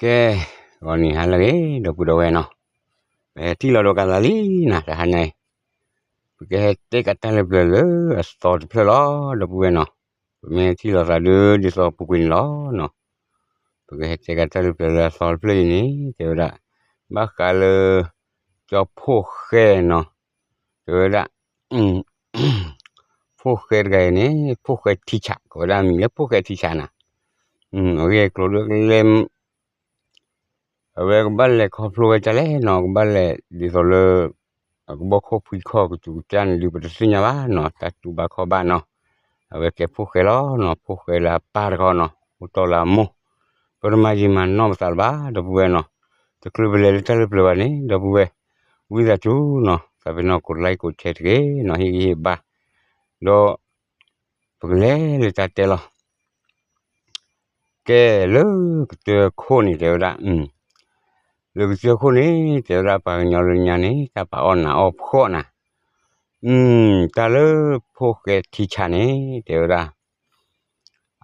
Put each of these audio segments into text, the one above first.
ကဲ, ဂီၤနံၤဟါလၢအဂ့ၤ ဒီပုၢ်ဒီဝဲၢ်နီၤ, ပဟဲထံၣ်လိာ်ဒီးကသးလံနၤ တဟါညါအံၤ, ပကဟဲတဲကးတၢ်လၢပျၢၤလၢအသီတဖျၢၣ်လီၤ ဒီပုၢ်ဝဲၢ်နီၤ, ပမ့ၢ်ထံၣ်လိာ်သးဒုး ဒ်သိးပူၤကွံာ်န့ၣ်လီၤနီၤ, ပကဟဲတဲကးတၢ်လၢပျၢၤလၢအသီတဖျၢၣ်အံၤန့ၣ် တဲဝဲဒၣ်, ဘၣ်ဃးလၢ ကၠီဖှိၣ်ဃဲနီၤ, တဲဝဲဒၣ် ဖှိၣ်ဃဲတဂၤအံၤန့ၣ် ဖှိၣ်ဃဲထံဆး ကိးဝဲဒၣ်မံၤလၢဖှိၣ်ဃဲထံဆးနၤ, အဂ့ၢ်အကျိၤဒုးကလဲၤ အဝဲကဘၣ်လဲၤခီဖျိဝဲဒ်လဲၣ်နီၤ, ကဘၣ်လဲၤဒ်သိးလၢ အကဘီခိၣ်ဖှံခီၣ်ကစူၤကစၢ်န့ၣ်ဒုး ပတသ့ၣ်ညါဘၣ်နီၤ, တၢ်တူၢ်ဘၣ်ခီၣ်ဘၣ်နီၤ, အဝဲကဲဖှိၣ်ဃဲလီၤနီၤ, ဖှိၣ်ဃဲလၢအပၢ်တခီနီၤ, အိၣ်တီၢ်လၢအမိၢ်, ပတမၤယံာ်မၤနီၢ်ပသးလၢၤဘၣ် ဒီပုၢ်ဝဲၢ်နီၤ, တချုးပလဲၤလၢတၢ်လၢပျၢၤဘၣ်န့ၣ် ဒီပုၢ်ဝဲၢ်, ဝံသးစူၤနီၤ သးပ့ၤနီၣ်ကိးlikeကိးshareတဂ့ၤနီၤ, ဟ့ၣ်ဂံၢ်ဟ့ၣ်ဘါ, ဒီး ပကလဲၤလၢတၢ်တဲလီၤ ကဲလၢကစၢၢ်ခိၣ်န့ၣ် တဲဝဲဒၣ်, လၢကစၢၢ်ခိၣ်န့ၣ် တဲဝဲဒၣ် ပှၤကညီလၢညါန့ၣ် တၢ်ပာ်အီၣ်နၤအီၣ်ဖှီၣ်နၤ, တၢ်လၢဖှိၣ်ဃဲထံဆးန့ၣ် တဲဝဲဒၣ်,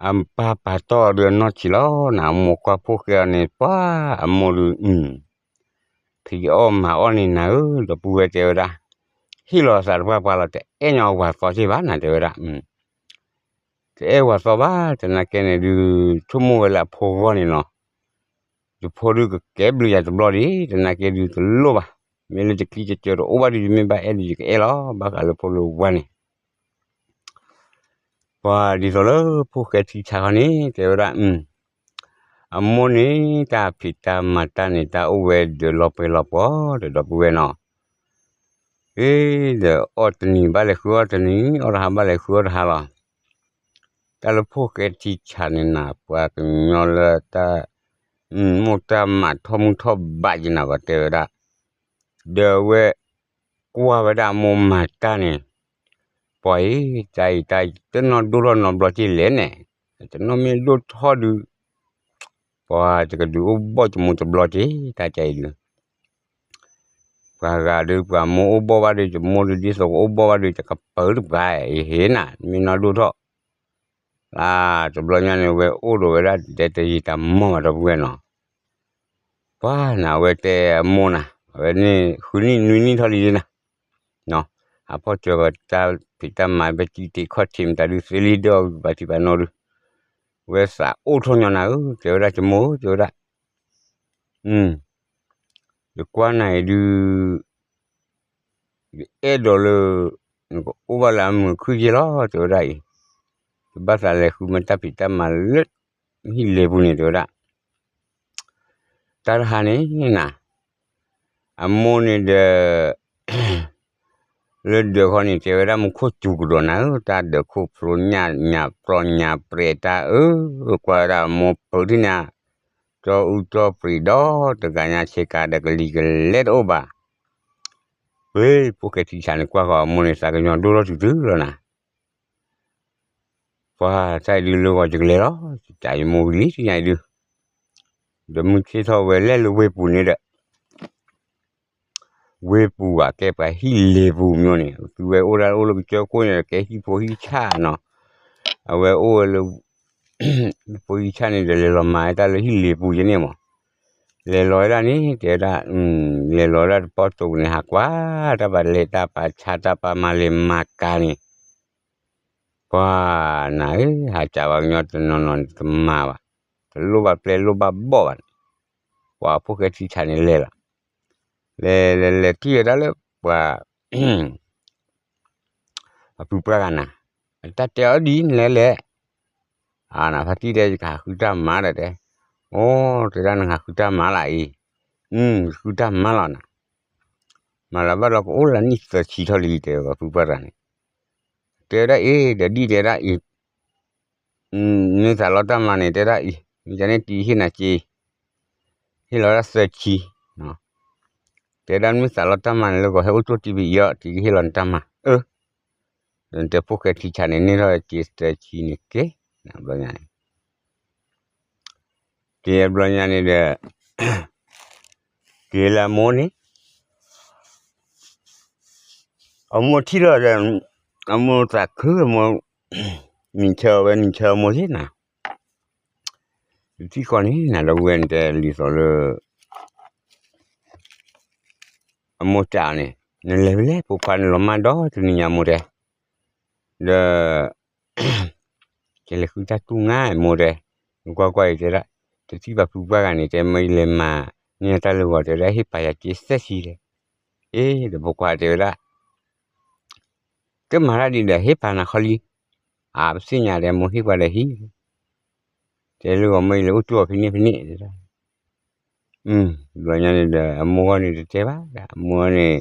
အပၢ်ပာ်တီၢ်အီၤဒုးအနီၢ်ဆံးလီၤနၤ, အမိၢ်ကွၢ်ဖှိၣ်ဃဲအီၤန့ၣ် ပှၤအမိၢ်ဒုး ဖံးအီၣ်မၤအီၣ်န့ၣ်နၤဧၢ, ဒီပုၢ်ဝဲၢ်တဲဝဲဒၣ်, ဟ့ၣ်လီၤအသးတပှၢ်ပှၢ်လီၤ, တအဲၣ်ညီအဝၤသီစ့ၢ်ဘၣ်နၤ တဲဝဲဒၣ်, တအဲၣ်ဝၤသီဘၣ်, သနာ်က့န့ၣ်ဒုး ဆိကမိၣ်ဝဲလၢအဖိဂီၢ်န့ၣ်လီၤ, ယဖိဒုးကကဲဘျုးယၤတဘျီဒံး, သနာ်က့ဒုးတလိၣ်ဘၣ်, မ့ၢ်လၢတကျံးတစၢၤတအိၣ်ဘၣ်ဒီး ယမ့ၢ်ဘၣ်အဲၣ်ဒုးယကအဲၣ်လီၤ, ဘၣ်ဃးလၢဖိလၢဝၤန့ၣ် ပှၤဒ်သိးလၢဖှိၣ်ဃဲထံဆးခီန့ၣ် တဲဝဲဒၣ်, အမိၢ်န့ၣ် တၢ်ဖံးတၢ်မၤတၢ်န့ၣ် တၢ်အိၣ်ဝဲဒီးလီၤပှဲၤလီၤပှီၤဒီး ဒီပုၢ်ဝဲၢ်နီၤ, အ့ ဒီးအီၣ်တနံၤဘၣ်လဲၤဃုအီၣ်တနံၤ, အီၣ်တဟါဘၣ်လဲၤဃုအီၣ်တဟါလီၤ, တၢ်လၢဖှိၣ်ဃဲထံဆးန့ၣ်နၤ ပှၤကညီလၢတၢ် မိၢ်တၢ်မးထီၣ်မုၢ်ထီၣ်ဘးယနၤဘၣ် တဲဝဲဒၣ်, ဒီးအဝဲ ကွၢ်ဝဲဒၣ်အမိၢ်မၤတၢ်န့ၣ်, ပှၤအံၤ တၢ်အံၤ တၢ်အံၤတနီၣ်ဒိၣ်ထီၣ်နီတဘျီက့ၤလဲၣ်န့ၣ်, တနီၣ်မ့ၢ်ဒိၣ်ထီၣ်ဒုး ပှၤတကဒုးအိၣ်ဘီၣ်ယမိၢ်တဘျီက့ၤ တၢ်ကဲအံၤဒုး ပှၤဂၤဒီး ပှၤမိၢ်အိၣ်ဘီၣ်ဘၣ်ဒီး ယမိၢ်ဒုး ဒ်သိးကအိၣ်ဘီၣ်ဘၣ်ဒီး ယကပၢၤတပှၤ ယဟ့ၣ်နၤ မ့ၢ်နီၢ်ဒိၣ်ထီၣ်, လၢတဘျီညါန့ၣ် ဝဲအိၣ်ဒီးဝဲဒၣ်ဒဲတယံာ်တမီၢ်ဘၣ် ဒီပုၢ်ဝဲၢ်နီၤ, ပှၤနၤ အဝဲတဲအမိၢ်နၤ အဝဲန့ၣ် ဃုနံၣ်နွံနံၣ်ထီၣ်လံနၤ, အဖီၣ်စၢၤပတၢ်ဖံးတၢ်မၤ ပစံးတ့ၢ်ခီၣ်ထံးမတၤဒုးသ့လံဒီး ပာ်ထံပာ်နိဒုး, ဝဲသးအိၣ်ထီၣ်ညီနၤဧၢ တဲဝဲဒၣ် ယမိၢ်ဧၢ တဲဝဲဒၣ်, ယကွၢ်နၤအံၤဒုး ယအဲၣ်ဒိးလၢ နကအိၣ်ဘၣ်လၢအမုာ်ခုၣ်ယ့ၢ်လီၤ တဲဝဲဒၣ်အံၤ, ယဘၣ်သးလဲၤဃုမ့ၢ်တၢ်ဖံးတၢ်မၤလၢ ဟံၣ်လ့ၤပူၤန့ၣ် တဲဝဲဒၣ်, တၢ်တဟါန့ၣ်နၤ, အမိၢ်န့ၣ်ဒီး လၢဒၢးခီန့ၣ် တဲဝဲဒၣ် မူခိၣ်စူၤကဒီးနၤဧၢ, တၢ်ဒၢးခိၣ်ဖျိညၣ်ညၣ်ပြီညၣ်ပြဲးတၢ်ဧၢ, ကွၢ်ဝဲဒၣ်အမိၢ်ပၢၤထံၣ်ညါ, ကၠီအူကၠီပြံးဒီး တဂၤညါဆ့ကၤဒီးကလံၤကလဲတအိၣ်ဘၣ်, ဝဲဖှိၣ်ဃဲထံဆးန့ၣ် ကွၢ်ဃီၤအမိၢ်န့ၣ် သးကညီၤဒိၣ်ထီၣ်တုၤတုၤလီၤနၤ ပှၤတၢ်အံၤဒုးလၢဂီၤယကလဲၤလီၤ, ယကယမိၢ်ဝံၤလံ တညါအံၤဒုး, ဒီးမုၢ်ဆ့ၣ်ထီၣ်ဝဲလဲၤလၢဝ့ၢ်ပူၤန့ၣ်ဒီး, ဝ့ၢ်ပူၤဘၣ်ကဲပှၤဟံၣ်လ့ၤပူၤမ့ၢ်န့ၣ်, သုဝဲအိၣ်ဒၣ်အိၣ်လၢကစၢၢ်ခိၣ်န့ၣ် ကဲဟံၣ်ဖိဟံၣ်ဆၣ်နီၤ, အဝဲအိၣ်ဝဲလၢ ဟံၣ်ဖိဟံၣ်ဆၣ်န့ၣ်ဒီး လဲၤလီၤမၤဝဲတၢ်လၢဟံၣ်လ့ၤပူၤယဲန့ၣ်မး, လဲၤလီၤဝဲဒၣ်န့ၣ် တဲဝဲဒၣ်, လဲၤလီၤဝဲဒၣ်တပီၢ်တိာ်န့ၣ် ဟးကွၢ် တၢ်ပာ်လဲၤတၢ်ပာ်ဆါ တၢ်ပာ်မၤလ့ၤမၤကၤန့ၣ်, ပှၤနၤဧၢ, ဟးစးပှၤကညီတနီၤနီၤန့ၣ် တမၤဘၣ်, တလိၣ်ဘၣ်ပျဲၢ်လိၣ်ဘၣ်ဘီၣ်ဘၣ်န့ၣ်, ပှၤဖှိၣ်ဃဲထံဆးန့ၣ်လဲၤလီၤ, လဲၤလဲၤလဲၤထံၣ်ဝဲဒၣ်လၢပှၤ အဖုပှၢ်ဂၤနၤ, အတၢ်တဲအီၤဒ်လဲၣ်လဲၣ်, အနဖါတံၢ်တဲ ယကဟးဃုတၢ်မၤဒီးတဲ, အိ တဲဒၣ်နဟးဃုတၢ်မၤလၢအံၤ, ယဃုတၢ်မၤလီၤနၤ, မၤလၢၤဘၣ်ဒီးကအိၣ်လၢနံၣ်သၢဆံထီၣ်လံ တဲဝဲပှၤဖုပှၢ်ဂၤန့ၣ်, တဲဝဲဒၣ်အံၤ ဒီးဒ်တဲဒၣ်အံၤ မ့ၢ်သးလီတၢ်မၤန့ၣ် တဲဒၣ်အံၤ မ့ၢ်ကန့ၣ်တံၤဟ့ၣ်နၤစ့, ဟ့ၣ်လီၤဒၣ်သၢဆံ, တဲဒၣ်မ့ၢ်သးလီတၢ်မၤန့ၣ် လၢဂီၤဟဲအိၣ်ကၠိတံၤပအံၤအီၤ တံၤကဟ့ၣ်လီၤနတၢ်မၤ, အၢ, ဒီးနတဲဖိၣ်ဃဲထံဆးန့ၣ် န့ၢ်ထီၣ်စ့သၢဆံန့ၣ်က့, ဘျီညါန့ၣ်, က့ဘျီညါန့ၣ်ဒီး က့လၢအမိၢ်န့ၣ် အမိၢ်ထံၣ်လီၤဒီး အမိၢ်သးခု အမိၢ် နံၤဆၢဝဲ နံၤဆၢအမိၢ်သ့ၣ်နၤ, တထံၣ်ဃီန့ၣ် နၤဒီပုၢ်ဝဲၢ် နတဲလံာ်သိးလၢ အမိၢ်တဲအီၤန့ၣ်, နလဲၤဖဲလဲၣ် ဖိခွါ, နလီၤမၢ်ဒီတနံၤညါ မိၢ်တဲ, ဒီး ကလဲၤဃုတၢ်တူၢ်ငါ မိၢ်တဲ, နကွၢ်ကွၢ်အံၤ တဲဒၣ်, တထံၣ်ပှၤဖုပှၢ်ဂၤန့ၣ် တဲ မ့ၢ်လဲၤမၤန့ၢ်တၢ်လၢဂီၤ တဲဒၣ် ဟ့ၣ်ပာ်ယၤက့ၤသၢဆံ တဲ, အ့ ဒီးဖိခွါတဲဝဲဒၣ် ကမၤတၢ်ဒ်ဒီး ဟ့ၣ်ပာ်နၤခီလံ, အါ ပသ့ၣ်ညါ တဲ မိၢ်ဟ့ၣ်ပှၤဒီးဟံၣ်, တဲလၢဂီၤမ့ၢ်အံၤ လဲၤအိၣ်ကၠိအီၤဖဲန့ၣ်ဖဲန့ၣ် တဲဒၣ်, ဘျီညါန့ၣ်ဒီး အမိၢ်ဂီၢ်န့ၣ်တတဲဘၣ်ဒၣ်, အမိၢ်န့ၣ်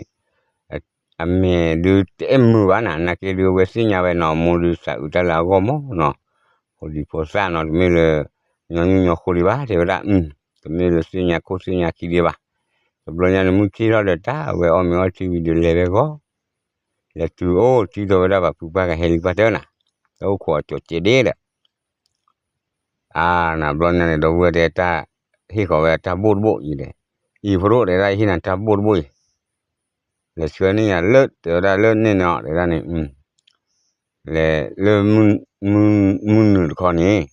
အမဲာ်ဒုးတအဲၣ်မုာ်ဘၣ်နၤ, နာ်က့ဒုး အဝဲသ့ၣ်ညါဝဲနီၤ, အမိၢ်ဒုးသးအုးတၢ်လၢအဂီၢ်မးနီၤ, ဖိဒံဖိသၣ်နီၤ, တမ့ၢ်လၢ ညီနုၢ်ညီဃိဒံးဘၣ် တဲဝဲဒၣ်, တမ့ၢ်လၢသ့ၣ်ညါခိၣ်သ့ၣ်ညါခံဒံးဘၣ်, တဘျီညါန့ၣ် မုၢ်ဆ့ၣ်ထီၣ်ဒီးတၢ် အဝဲအီၣ်မ့ၤအီထံဝံၤဒီး လဲၤဝဲဂီၢ်, လဲၤတုၤအိၣ် ထံၣ်ဒီးဝဲဒၣ်ပှၤဖုပှၢ်ဂၤဟဲလံ ကွၢ်တၢ်နၤ, တၢ်အိၣ်ခိးအကၠီၤကဲဒ့ဒီး အါ နၤဘျီညါန့ၣ် ဒီပုၢ်ဝဲၢ်တဲ တၢ်ဟ့ၣ်ဃီၤဝဲတၢ်ဘိၣ်တဘိၣ်အံၤဒီး, အံၤဖိဒိၣ် တဲဒၣ် ဟ့ၣ်နၤတၢ်ဘိၣ်တဘိၣ်အံၤ, လဲၤဆှၢန့ၢ်ယၤလၢ တဲဝဲဒၣ်လၢန့ၣ်နီၤ တဲဒၣ်န့ၣ်, လဲၤလၢ မုၢ်နုာ်တခီန့ၣ်,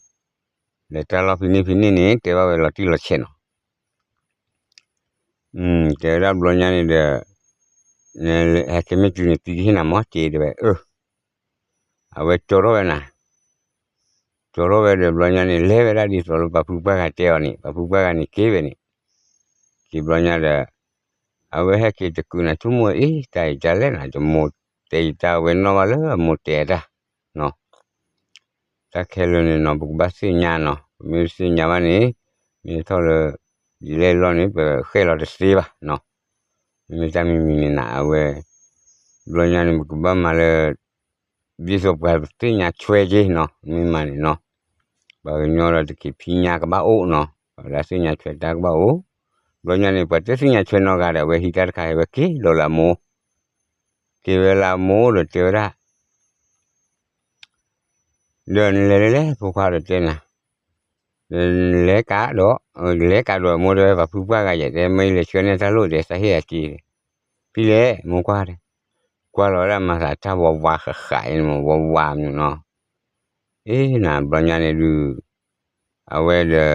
လဲၤတၢ်လီၢ်ဖဲန့ၣ်ဖဲန့ၣ်န့ၣ် တဲဘၣ်ဝဲလီၤတံၢ်လီၤဆဲးနီၤ တဲဝဲဒၣ်ဘျီညါန့ၣ်ဒီး, ဟဲက့ၤမ့ၢ်တုၤန့ၣ် သံကဟ့ၣ်နၤမ့ၢ်က့ၤ တဲဝဲ, အဝဲကၠီထီၣ်ဝဲနၤ, ကၠီထီၣ်ဝဲဒီးဘျီညါန့ၣ် လဲၤဝဲဒၣ်ဒ်သိးလၢပှၤဖုပှၢ်ဂၤတဲအီၤန့ၣ်, ပှၤဖုပှၢ်ဂၤန့ၣ်က့ၤဝဲန့ၣ်, က့ၤဘျီညါဒီး, အဝဲဟဲက့ၤတကုးနၤ ဆိကမိၣ် အ့ တၢ်အံၤတၢ်လဲၣ်နၤ, ယမိၢ်တဲယတၢ် အဝဲနီၣ်ဘၣ်လၢအမိၢ်တဲတၢ် တၢ်ခဲလၢာ်န့ၣ်နီၤ ပကဘၣ်သ့ၣ်ညါနီၤ, ပမ့ၢ်တသ့ၣ်ညါဘၣ်န့ၣ်, မ့ၢ်ထီၣ်လၢ ယလဲၤလီၤန့ၣ် ပဃဲၣ်လီၤတသ့ဘၣ်နီၤ, မ့မ့ၢ်တၢ်မံၤမံၤန့ၣ်နၤ အဝဲ ဘျီညါန့ၣ် ပကဘၣ်မၤလၢ ဒ်သိးပှၤသ့ၣ်ညါဆွဲက့ၤနီၤ, မ့ၢ်မၤန့ၣ်နီၤ, ပှၤကညီဒီးတက့ၤဖံးညါကဘၣ်အိၣ်နီၤ, ပှၤလၢသ့ၣ်ညါဆွဲတၢ်ကဘၣ်အိၣ်, ဘျီညါန့ၣ် ပှၤတသ့ၣ်ညါဆွဲနီတဂၤဒီး အဝဲဟံးတၢ်တခါ အဝဲက့ၤလီၤလၢအမိၢ်, က့ၤဝဲလၢအမိၢ်ဒီးတဲဝဲဒၣ် ဒီးနလဲၤလဲၣ်လဲၣ် ဖိခွါဒီးတဲနၤ, လဲၤကးဒီး, လဲၤကးဒီးမိၢ်တဲဝဲ ပှၤဖုပှၢ်ဂၤယဲၢ် တဲ မ့ၢ်လဲၤဆှၢန့ၢ်တၢ်လိၣ် တဲ သးဟ့ၣ်အက့ၤ, ဖဲလဲၣ် မိၢ်ကွၢ်တဲ, ကွၢ်လီၤဝဲဒၣ်မၤသးတၢ်ဝးဝးဃးဃးအံၤန့ၣ် မ့ၢ်ဝးဝးမနုၤနီၤ, အ့နၤ ဘျီညါန့ၣ်ဒုး, အဝဲဒီး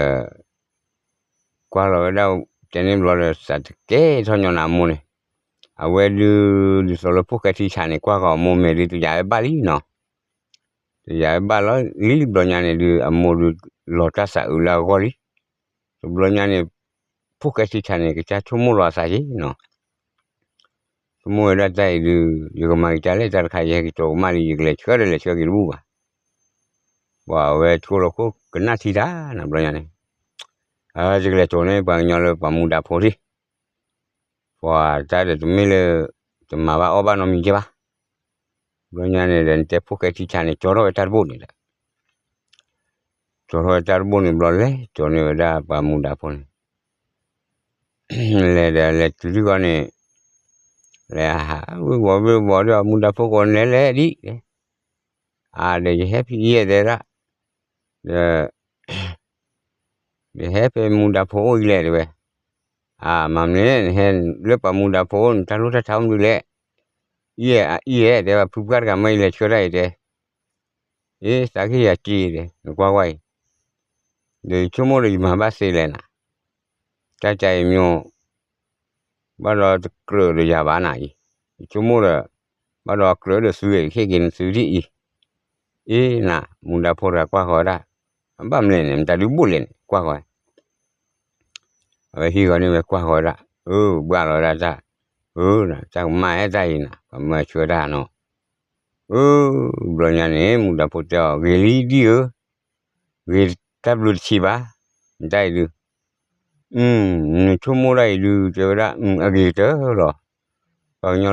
ကွၢ်လီၤဝဲဒၣ် တဲန့ၣ်ဘျီဒီး သးတကဲထီၣ်ညီနၤအမိၢ်န့ၣ်, အဝဲဒုး ဒ်သိးလၢဖိၣ်ဃဲထံဆးန့ၣ် ကွၢ်ဃီၤအမိၢ်မဲာ်ဒုးတယာ်ဝဲဘၣ်လံနီၤ, တယာ်ဝဲဘၣ်လီၤလံ ဘျီညါန့ၣ်ဒုး အမိၢ်ဒုး လီၤတၢ်သးအုးလၢအဂီၢ်လံ, တဘျီညါန့ၣ် ဖိၣ်ဃဲထံဆးန့ၣ် ကစၢ်ဆိကမိၣ်လီၤအသးက့ၤနီၤ ဆိကမိၣ်ဝဲဒၣ်တၢ်အံၤဒုး ယကမၤက့ၤကလဲၣ် တၢ်တခါ ယဟဲက့ၤကၠီကမၣ်လံ ယကလဲၤဆှၢဒီးလဲၤဆှၢက့ၤတဘူၣ်ဘၣ်, ပှၤအဝဲဆိလီၤခိၣ်ကနၣ်ထံတၢ်နၤ ဘျီညါန့ၣ်, ယကလဲၤကၠီန့ၢ်ပှၤကညီလၢပှၤမူဒါဖိထံၣ်, ပှၤတၢ်ဒီးတမ့ၢ်လၢ တမၤဘၣ်အီၣ်ဘၣ်နီတမံၤကဲဘၣ်, ဘျီညါန့ၣ်ဒီး နတဲဖိၣ်ဃဲထံဆးန့ၣ် ကၠီထီၣ်ဝဲတၢ်တဘိၣ်န့ၣ်ဒီး ကၠီထီၣ်ဝဲတၢ်တဘိၣ်န့ၣ်ဘျီ လဲၤကၠီန့ၢ်ဝဲဒၣ်ပှၤမူဒါဖိန့ၣ်, လဲၤဒီးလဲၤတုၤဒံးဃီန့ၣ်, လဲၤဟးဝ့ၤဝီၤဝ့ၤဝီၤဒီး မူဒါဖိကိးလဲၤလဲၤဒံး, အါဒီးယဟဲဖဲယဲၢ်တဲဒၣ်, ဒီး ယဟဲဖဲမူဒါဖိအိၣ်အံၤလဲၣ်တဲဝဲ, အါ မၤမနုၤလဲၣ် နဟဲလၢပှၤမူဒါဖိအိၣ် နတၢ်လိၣ်တၢ်ထါအိၣ်မနုၤလဲၣ်, အံၤအဲ အံၤအဲ တဲဝဲ ဖုပှၢ်တဂၤမ့ၢ်အံၤလဲၤဆှၢတၢ်အံၤတဲ, အ့ သးကဟ့ၣ်ယၤက့ၤတဲ နကွၢ်ကွၢ်အံၤ, ဒီးယဆိကမိၣ်ဒီးယမၤဘၣ်သ့လဲၣ်နၤ, တၢ်ကါအံၤမ့ၢ် ဘၣ်ဒီးတကြၢးဒီးယၤဘၣ်နၤအံၤ, ယဆိကမိၣ်ဒီး ဘၣ်ဒီးကြၢးဒီးသုဂ့ၤ ဟ့ၣ်က့ၤနသုဒ်အံၤ, အ့နၤ မူဒါဖိတဂၤကွၢ်ဃီၤဝဲဒၣ်, ဘၣ်မလဲၣ်န့ၣ် မတၤဒုးဘိၣ်လဲၣ်န့ၣ် ကွၢ်ဃီၤဝဲ အဝဲဟံးဃီၤန့ၢ်ဝဲကွၢ်ဃီၤဝဲဒၣ်, အၢ ဘှၣ်လီၤဝဲဒၣ်တၢ်, အၢ တၢ်ကမၣ်အဲၣ်တၢ်အံၤနၤ ပှၤမၢဆှၢတၢ်နီၤ, အၢ ဘျီညါန့ၣ် မူဒါဖိတဲအီၤ ဂ့ၤလံဒ်ဧၢ, ဂ့ၤတၢ်ဘျုးတဆံးဘၣ်, နတၢ်အံၤဒုး, နဆိကမိၣ်ဒၣ်အံၤဒုး တဲဝဲဒၣ် အဂ့ၤကတၢၢ်လီၤ, ပှၤကညီ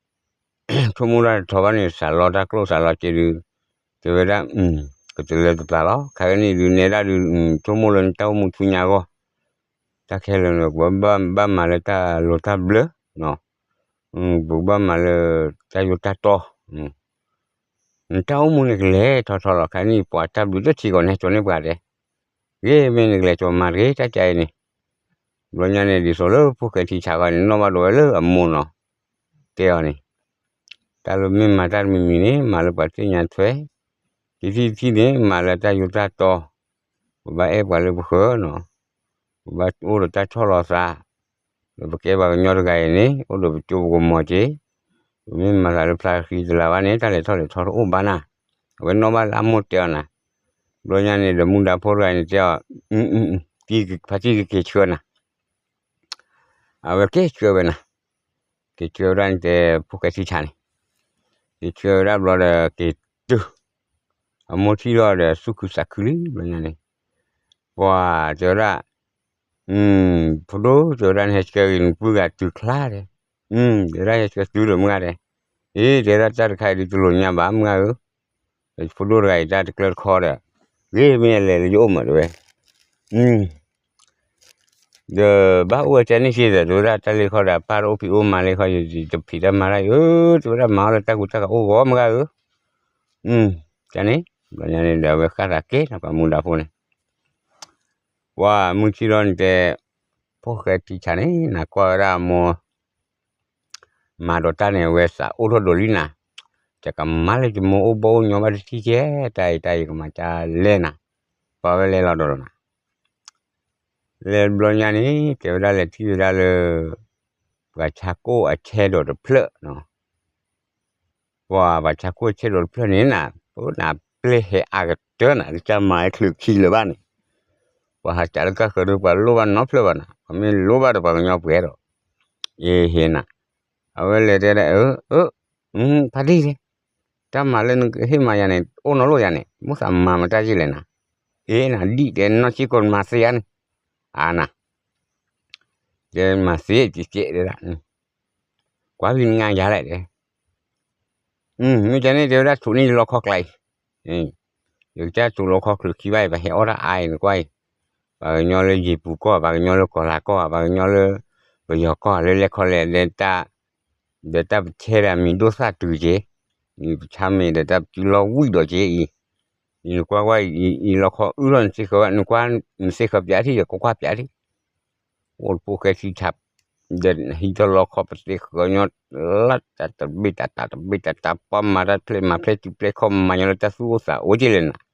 လၢ ဆိကမိၣ်တၢ်တထီဘၣ်န့ၣ် သးလီတၢ်ကျိၣ်သးလီစ့ဒုး, တဲဝဲဒၣ် ကတလၢတပျၢ်လီၤ, ခါကနံၣ်ဒုးနဲဒၣ်ဒုး ဆိကမိၣ်လၢနတၢ်အိၣ်မူဆူညါအဂီၢ်, တၢ်ခဲလၢာ်န့ၣ် ပဘၣ်မၤလၢတၢ်လိၤတၢ်ဘျၢ, ပကဘၣ်မၤလၢတၢ်ယိးတၢ်တီ, နတၢ်အိၣ်မူန့ၣ်ကလဲၤထီၣ်ထီလီၤ, ခါကနံၣ်ပှၤတၢ်ဘျုးတထံးဂီၤန့ၣ် ကၠီန့ၢ်ပှၤတဲ, ဂ့ၤမ့ၢ်နကလဲၤကၠီမၤတဂ့ၤ တၢ်ကါအံၤန့ၣ်, ဘျီညါန့ၣ် ဒ်သိးလၢဖိၣ်ဃဲထံဆးဂီၤန့ၣ် နီၣ်ဘၣ်ဒိဝဲလၢအမိၢ်နီၤ, တဲအီၤန့ၣ်, တၢ်လၢမ့ၢ်မၤတၢ်တမံၤမံၤန့ၣ် မၤလၢပှၤသ့ၣ်ညါထွဲ, တထံၣ်တထံၣ်န့ၣ် မၤလၢတၢ်ယိးတၢ်တီ, ပဘၣ်အဲၣ်ပှၤလၢပဃၢၤနီၤ, ပဘၣ်အိၣ်ဒီးတၢ်ဆီၣ်လီၤသး, ဒီးပကဲပှၤကညီတဂၤအံၤန့ၣ် အိၣ်ဒီးပကၠိပကမီၤက့ၤ, ပမ့ၢ်မၤသးလၢဖျါဃံတလၤဘၣ်န့ၣ် တၢ်လဲၤထီၣ်လဲၤထီတအိၣ်ဘၣ်နၤ, အဝဲနီၣ်ဘၣ်လၢအမိၢ်တဲအီၤနၤ, ဘျီညါန့ၣ်ဒီးမူဒါဖိတဂၤန့ၣ်တဲအီၤ, ဖါတံၢ်ကက့ၤဆှၢနၤ အဝဲက့ၤဆှၢဝဲနၤ, က့ၤဆှၢဝဲဒၣ်န့ၣ်တဲ ဖိၣ်ဃဲထံဆးန့ၣ်, က့ၤဆှၢဝဲဒၣ်ဘျီဒီးက့ၤတုၤ, အမိၢ်ထံၣ်လီၤဒီးသူၣ်ခုသးခုလံဘျီညါန့ၣ်, ပှၤတဲဝဲဒၣ်, ဖိဒိၣ်တဲဝဲဒၣ်နဟဲဆှၢဂ့ၤနပုၢ်ဂၤတုၤချါတဲ, တဲဝဲဒၣ်ဟဲဆှၢတုၤလၢမုၢ်ဂၤတဲ, အ့ တဲဝဲဒၣ်တၢ်တခါအံၤဒုးတလိၣ်ညါဘၣ်မုၢ်ဂၤဧၢ, ဖိဒိၣ်တဂၤအံၤတၢ်တကျၢတခီဒီး, ဂ့ၤမ့ၢ်အလဲၤလၢယအိၣ်မးတဲဝဲ, ဒီးဘၣ်အိၣ်ဝဲကန့ၣ်စ့ၢ်ဒီး တဲဝဲဒၣ်တၢ်လ့ၢ်ခီဒီး ပၢ်တအိၣ်ဖံးအိၣ်မၤလ့ၢ်ခီ ယတဖံးတၢ်မၤတၢ်အံၤ, တဲဝဲဒၣ်မၤအီၣ်လၢတၢ်ကူတၢ်ကၤအိၣ်ဂီၢ်မုၢ်ဂၤဧၢ, ကန့ၣ်, ဘျီညါန့ၣ်ဒီး အဝဲဃၣ်သးက့ၤနီၤပှၤမူဒါဖိန့ၣ်, ပှၤမုၢ်ထံၣ်လီၤန့ၣ်တဲ, ဖိၣ်ဃဲထံဆးန့ၣ် နကွၢ်ဝဲဒၣ်အမိၢ် မၤဒီးတၢ်န့ၣ် အဝဲသးအိၣ်ထီၣ်ဒိးလံနၤ, ယကမၤလၢယမိၢ်အိၣ်ဘီၣ်အိၣ်ညီဘၣ်တထံၣ်ကဲ, တၢ်အံၤတၢ်အံၤကမၤကလဲၣ်နၤ, ပှၤဝဲလဲၤလီၤဒီးနၤ, လဲၤဘျီညါန့ၣ် တဲဝဲဒၣ်လဲၤထံၣ်ဝဲဒၣ်လၢ ပှၤဆါကိၣ်အဆဲဒီးတဖျၢၣ်နီၤ, ပှၤပှၤဆါကိၣ်အဆဲဒီးတဖျၢၣ်န့ၣ်နၤ, ပနၤပျဲၢ်ဟဲအါကတၢၢ်နၤ, တၢ်မၤဟဲချုးခံလၢၤဘၣ်န့ၣ်, ပှၤဟးစးလၢကၢ်ဃၢၤဒီး ပှၤလိၣ်ဘၣ်နီတဖျၢၣ်ဘၣ်နၤ, ပှၤမ့ၢ်လိၣ်ဘၣ်ဒီးပှၤကညီပှဲၤဒီး, အ့ဟ့နၤ, အဝဲလဲၤတဲဒၣ် အၢ အၢ ဖါတံၢ်, တၢ်မၤလၢနကဟ့ၣ်မၤယၤန့ၣ် အိၣ်နီတလိၣ်ယၤန့ၣ် မိၣ်သးမၤမတၤယ့လဲၣ်နၤ, အ့နၤ ဒ်တဲနီၢ်ဆံးကိးနမၤသ့ဧါန့ၣ်, အါနၤ, တဲမၤသ့ကဲကဲဒၣ်, ကွၢ်ဖံးနငါယၤလဲၣ်တဲ, မ့ၢ်ကန့ၣ်တဲဝဲဒၣ် ထူးန့ၢ်ယလီခီကျါအံၤ, ယကစၢ်ထူးလီခီချုးခံဘၣ်အံၤ ပဟဲအီၣ်တၢ်အါအံၤနကွၢ်အံၤ, ပှၤကညီလၢယ့ၤပူၤကီၢ် ပှၤကညီလၢကီၤလၤကီၢ် ပှၤကညီလၢ ပယီၤကီၢ်လၢလဲၤခီလဲၤဒဲး ဒီးတၢ်ပထဲဒၣ်မံၤဒိၣ်သၣ်တုၤက့ၤ, ပဆါမ့ၤဒီးတၢ်ပစုလီၢ်ဝံၣ်ဒီးက့ၤအံၤ, နကွၢ်ကွၢ်အံၤ အံၤလီခီအုၣ်ထီၣ်နသ့ၣ်ဃၢၤဘၣ် နကွၢ်နသ့ၣ်ဃၢၤပၠးထံၣ်ဒီး ကွၢ်ကွၢ်ပၠးထံၣ်, အိၣ်တဖိၣ်ဃဲထံဆး, ဒီးဟံးထီၣ်လီခီပသ့ၣ်ဃၢၤညီ လၢတၢ်တဘ့ၣ်တၢ်တၢ်တဘ့ၣ်တၢ်တၢ် ပှၤမၤတၢ်ဖျဲၣ်မၤဖျဲၣ်စုဖျဲၣ်ခီၣ်မၤညီလၢတၢ်သူၣ်အိၣ်သးအိၣ်က့ၤလဲၣ်နၤ,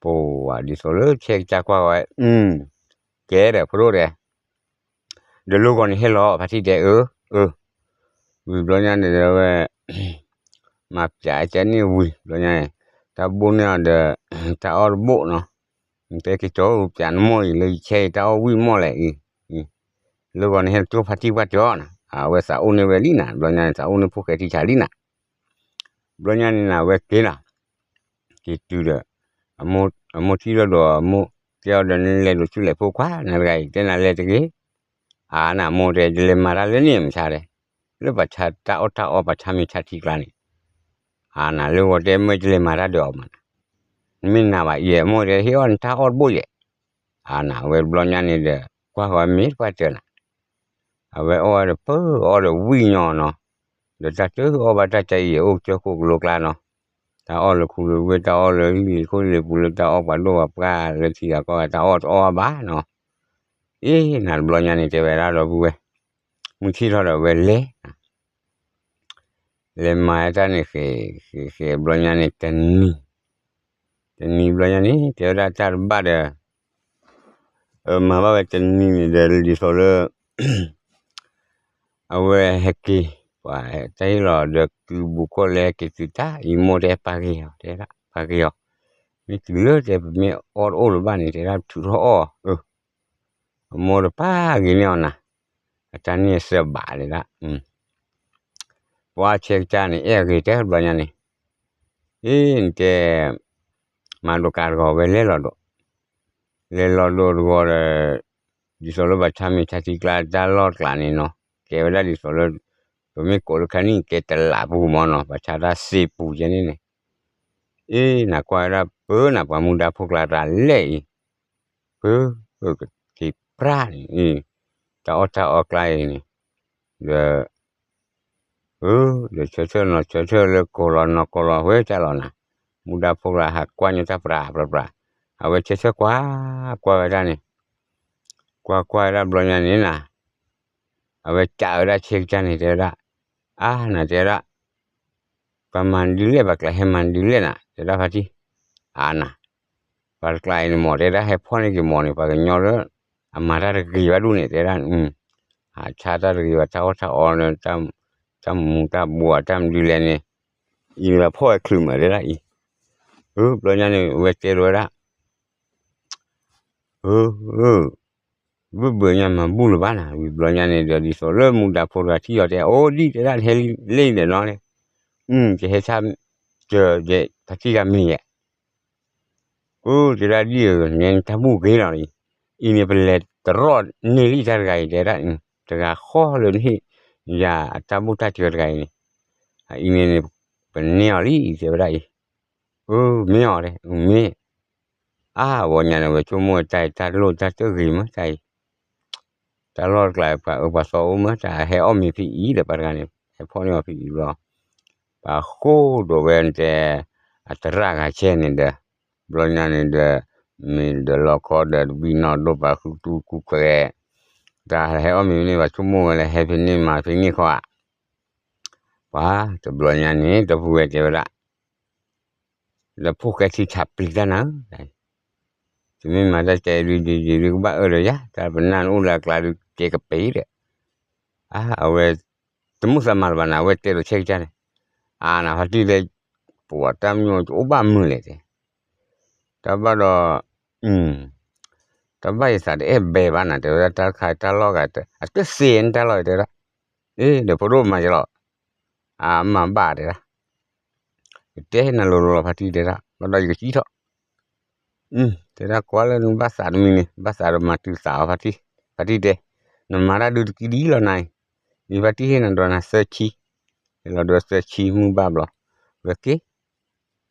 ပဝဲဒ်သိးလၢဆဲးကစၢ်ကွၢ်ဝဲ, ကဲဒီးဖိဒိၣ်တဲ ဒီးလိၣ်ဂီၤန့ၣ်ဟဲလီၤ ဖါတံၢ်တဲအၢ, အၢ, ဝံၤဘျီညါန့ၣ်ဒီးဝဲ မၤပၠးကဲန့ၣ်ဝံၤဘျီညါန့ၣ်, တၢ်ဘိၣ်န့ၢ်အီၤဒီး တၢ်အီၣ်တဘိၣ်နီၤ, တဲက့ၤကၠီပၠးနမိၢ်အံၤလၢယဆဲးအံၤ တၢ်အီၣ်ဝံၣ်မီၢ်လဲၣ်အံၤ, လိၣ်ဂီၤန့ၣ်ဟဲကၠီဖါတံၢ်ပှၢ်တဲအီၤနၤ, အဝဲသးအိၣ်န့ၢ်ဝဲလံနၤ, ဘျီညါန့ၣ် သးအိၣ်န့ၢ်ဖိၣ်ဃဲထံဆးလံနၤ ဘျီညါန့ၣ်နၤ အဝဲက့ၤလီၤ, က့ၤတုၤဒီး အမိၢ်ထံၣ်လီၤဒီးအမိၢ်တဲအီၤဒီး နလဲၤဒိးဆူလဲၣ်ဖိခွါ နၤတဂၤအံၤ တဲနၤလဲၤတဂ့ၤ, အါနၤမိၢ်တဲ ယလဲၤမၤတၢ်လၢန့ၣ်မဆါတဲ, လၢပှၤဆါတၢ်အီၣ်တၢ်အီပှၤဆါမ့ၤဆါထံကျါန့ၣ်, အါနၤလၢဂီၤတဲမ့ၢ်ယလဲၤမၤတၢ်ဒီးအီၤမးနၤ, နမ့ၢ်နၤဘၣ်ယဲၢ်မိၢ်တဲ ဟ့ၣ်အီၣ်နတၢ်အီၣ်တဘိၣ်ယဲၢ်, အါနၤ အဝဲတဘျီညါန့ၣ်ဒီး ကွၢ်ဃီၤမ့ၢ်တပှၢ်တၢၢ်နၤ အဝဲအီၣ်ဝဲဒီးပၢအီၣ်ဒီးဝံၣ်ညီနီၤ, ဒီးတၢ်တအီၣ်ဘၣ်တၢ်ကါအံၤ အိၣ်ကစၢၢ်ခိၣ်ကလိကျါနီၤ, တၢ်အီၣ်လၢခူလၢဝ့ၢ် တၢ်အီၣ်လၢလံာ်ခိၣ်လံာ်ပူၤလၢတၢ်အီၣ်ပှၤဒိၣ်ပှၤပှၢ်လၢထံဂၤကီၢ်ဂၤ တၢ်အီၣ်တအီၣ်ဘၣ်နီၤ, အ့နၤတဘျီညါန့ၣ် တဲဝဲဒၣ်ဒီပုၢ်ဝဲၢ်, မုၢ်ထံၣ်ထီၣ်ဒီးဝဲလဲၤ လဲၤမၤတၢ်န့ၣ်ဃဲၤဃဲၤဃဲၤဘျီညါန့ၣ် တနံၤ, တနံၤဘျီညါန့ၣ် တဲဝဲဒၣ်တၢ်တဘၣ်ဒီး မၤဘၣ်ဝဲတနံၤန့ၣ်ဒီး ဒ်သိးလၢ အဝဲဟဲက့ၤ, ပှၤတၢ်ဟ့ၣ်လီၤဒီးကုဘူးကီၢ်လဲၤဟဲက့ၤတုၤတၢ် အံၤမိၢ်တဲပာ်က့ၤအီၤ တဲဒၣ်ပာ်က့ၤအီၤ, မ့ၢ်တုၤလၢတဲ ပမ့ၢ်အီၣ်တအိၣ်လၢၤဘၣ်န့ၣ် တဲဒၣ်ထုးထီၣ်အီၣ်, အမိၢ်တပာ်ဂ့ၤန့ၢ်အီၤနၤ, အတၢ်န့ၣ်အသၢဘးတဲဒၣ် ပှၤဆဲးကစၢ်န့ၣ် အဲၣ်အဂ့ၤတဲဘျီညါန့ၣ်, အ့ နတဲ မၤဒိးကးတဂီၤဝဲလဲၤလီၤဒိး, လဲၤလီၤဒိးတဂီၤဒီး, ဒ်သိးလၢပှၤဆါမ့ၤဆါထံကျါတၢ်လီၢ်ကျးန့ၣ်နီၤ, ကဲဝဲဒၣ်ဒ်သိးလၢ ပမ့ၢ်ကိးလၢခါနံၣ်ကဲတလးပူၤမၢ်နီၤ, ပှၤဆါတၢ်စ့ပူၤကဲန့ၣ်န့ၣ်, အ့ နကွၢ်ဝဲဒၣ်ပၢနၤပှၤမူဒါဖိကျါတၢ်လဲၣ်အံၤ, ပၢ က့ၤပြၢ်န့ၣ်, တၢ်အီၣ်တၢ်အီကျါအံၤန့ၣ်, ဒီး အၢ ဒီးဆၢထၢၣ်နီၤဆၢထၢၣ်လၢကိးလီၤနီၤကိးလီၤဝဲတၢ်လီၤနၤ, မူဒါဖိကျါဟးကွၢ်ညီတၢ်ပြးပြးပြး, အဝဲဆၢထၢၣ်ကွၢ်, ကွၢ်ဝဲဒၣ်န့ၣ်, ကွၢ်ကွၢ်ဝဲဒၣ်ဘျီညါန့ၣ်နၤ, အဝဲကးဝဲဒၣ်ဆဲးကစၢ်န့ၣ်တဲဝဲဒၣ်, အါနၤတဲဝဲဒၣ် ပှၤမၤဒ်လဲၣ် ပှၤကျးဟဲမၤဒ်လဲၣ်နၤ တဲဒၣ်ဖါတံၢ်, အါနၤ, ပှၤတကျါအံၤန့ၣ်မ့ၢ် တဲဒၣ် ဟဲဖီၣ်န့ၢ်က့ၤမ့ၢ်န့ၣ် ပှၤကညီလၢ အမၤတၢ်တဂ့ၤဘၣ်ဒိၣ်န့ၣ် တဲဒၣ်, ဟးဆါတၢ်တဂ့ၤဘၣ် တၢ်အီၣ်တၢ်အီလၢ တၢ်မူၤတၢ်ဘှီး တၢ်မနုၤလဲၣ်န့ၣ်, အံၤန့ၣ် ပှၤဖီၣ်ဝဲချုးမး တဲဒၣ်အံၤ, အၢ ဘျီညါန့ၣ် အဝဲတဲဒိးဝဲဒၣ် အၢ ဘၣ်ဘၣ်ညါမၤဘူၣ်လၢၤဘၣ်နၤ, ဝံၤဘျီညါန့ၣ်ဒီး ဒ်သိးလၢမူဒါဖိတဂၤထံၣ်အီၤတဲ အိၣ်ဒံၣ်တဲဒၣ် ဟဲလံန့ၣ်နီၤ, ကဟဲဆါ ကဖါတံၢ်ဂၤမ့ၢ်ယဲၢ်, အိၣ်တဲဒၣ်ဒ်အံၤ နတၢ်ဘူၣ်ဂ့ၤလီၤအံၤ, အံၤန့ၣ် ပလဲၤတရီၣ်န့ၢ်လံတၢ်တဂၤအံၤ တဲဒၣ်, တဂၤဃီလၢနဟ့ၣ်ယၤအတၢ်ဘူၣ်တၢ်စၢၤတဂၤအံၤန့ၣ်, အံၤန့ၣ်န့ၣ် ပန့ၢ်အီၤလံ တဲဝဲဒၣ်အံၤ, အၢ မ့ၢ်အီၤတဲ မ့ၢ် အါ ဝဲညါန့ၣ် ဝဲဆိကမိၣ်တၢ်အံၤ တၢ်လိၣ်တၢ်တၢ်ဂ့ၤမး တၢ်အံၤ, တၢ်လီၢ်တကျါ ပှၤအၢပှၤသီအိၣ်မး တၢ်ဟဲအီၣ်မ့ၤဖဲအံၤဒီး ပှၤတဂၤန့ၣ် ဟဲဖီၣ်န့ၢ်အီၤဖဲအံၤဘျီ, ပှၤဃိဒိးဝဲတဲ အတရၣ်ဂၤဆဲန့ၣ်ဒီး, ဘျီညါန့ၣ်ဒီး မ့ၢ်ဒီးလီၤခီဒီးတဘံၣ်နီၣ်ဒိၣ်ပှၤဃုတူၢ်ကူၣ်ခွဲး, တၢ်ဟဲအီၣ်မ့ၤဖဲန့ၣ် ပှၤဆိကမိၣ်ဝဲလၢဟဲဖဲန့ၣ်မၤဖဲန့ၣ်ခီဧါ, ပှၤတဘျီညါန့ၣ် ဒီပုၢ်ဝဲၢ်တဲဝဲဒၣ် ဒီးဖိၣ်ဃဲထံဆးပျံၤတၢ်နၤဧၢ, တမ့ၢ်မၤတၢ်ကဲဒုးဒုးဒုးကဘၣ်အၢလၢၤယၤ တၢ်ပနၢ်နအိၣ်လၢအကျါဒုး ကဲကပ့ၤဒီး, အါ အဝဲ တမုာ်သးမၤလၢၤဘၣ်နၤ အဝဲတဲဒီးဆဲးကစၢ်န့ၣ်, အါ နဖါတံၢ်တဲ ပှၤတၢ်မညိၣ်အိၣ်ဘၣ်မုာ်လဲၣ်တဲ, တၢ်ဘၣ်ဒီး တၢ်ဘၣ်ယသးတအဲၣ်ဘဲဘၣ်နၤ တဲဝဲဒၣ် တၢ်တခါတၢ်လီၢ်ဂၤ အတသ့နတၢ်လီၢ်တဲဝဲဒၣ်, အ့ ဒီးဖိဒိၣ်မၤယလီၤ, အမၤဘၣ်တဲဒၣ်, ယတဲနၤလိၤလိၤလီၤ ဖါတံၢ်တဲဒၣ် ဘၣ်ဒီးယကစံၣ်ထီၣ်, တဲဒၣ်ကွၢ်လၢနဘၣ်သးတမံၤန့ၣ် ဘၣ်သးဒီးမၤတုၤသးအီၤ ဖါတံၢ်, ဖါတံၢ်တဲ, နမၤတၢ်ဒုးတကံဒ်လီၤနၤအံၤ, ယဖါတံၢ်ဟ့ၣ်နၤဒီးနၤသၢဆံ, ဟ့ၣ်လီၤဒီးသၢဆံမုၢ်ဘၣ်ဘျီ, ဝဲက့ၤ က့ၤ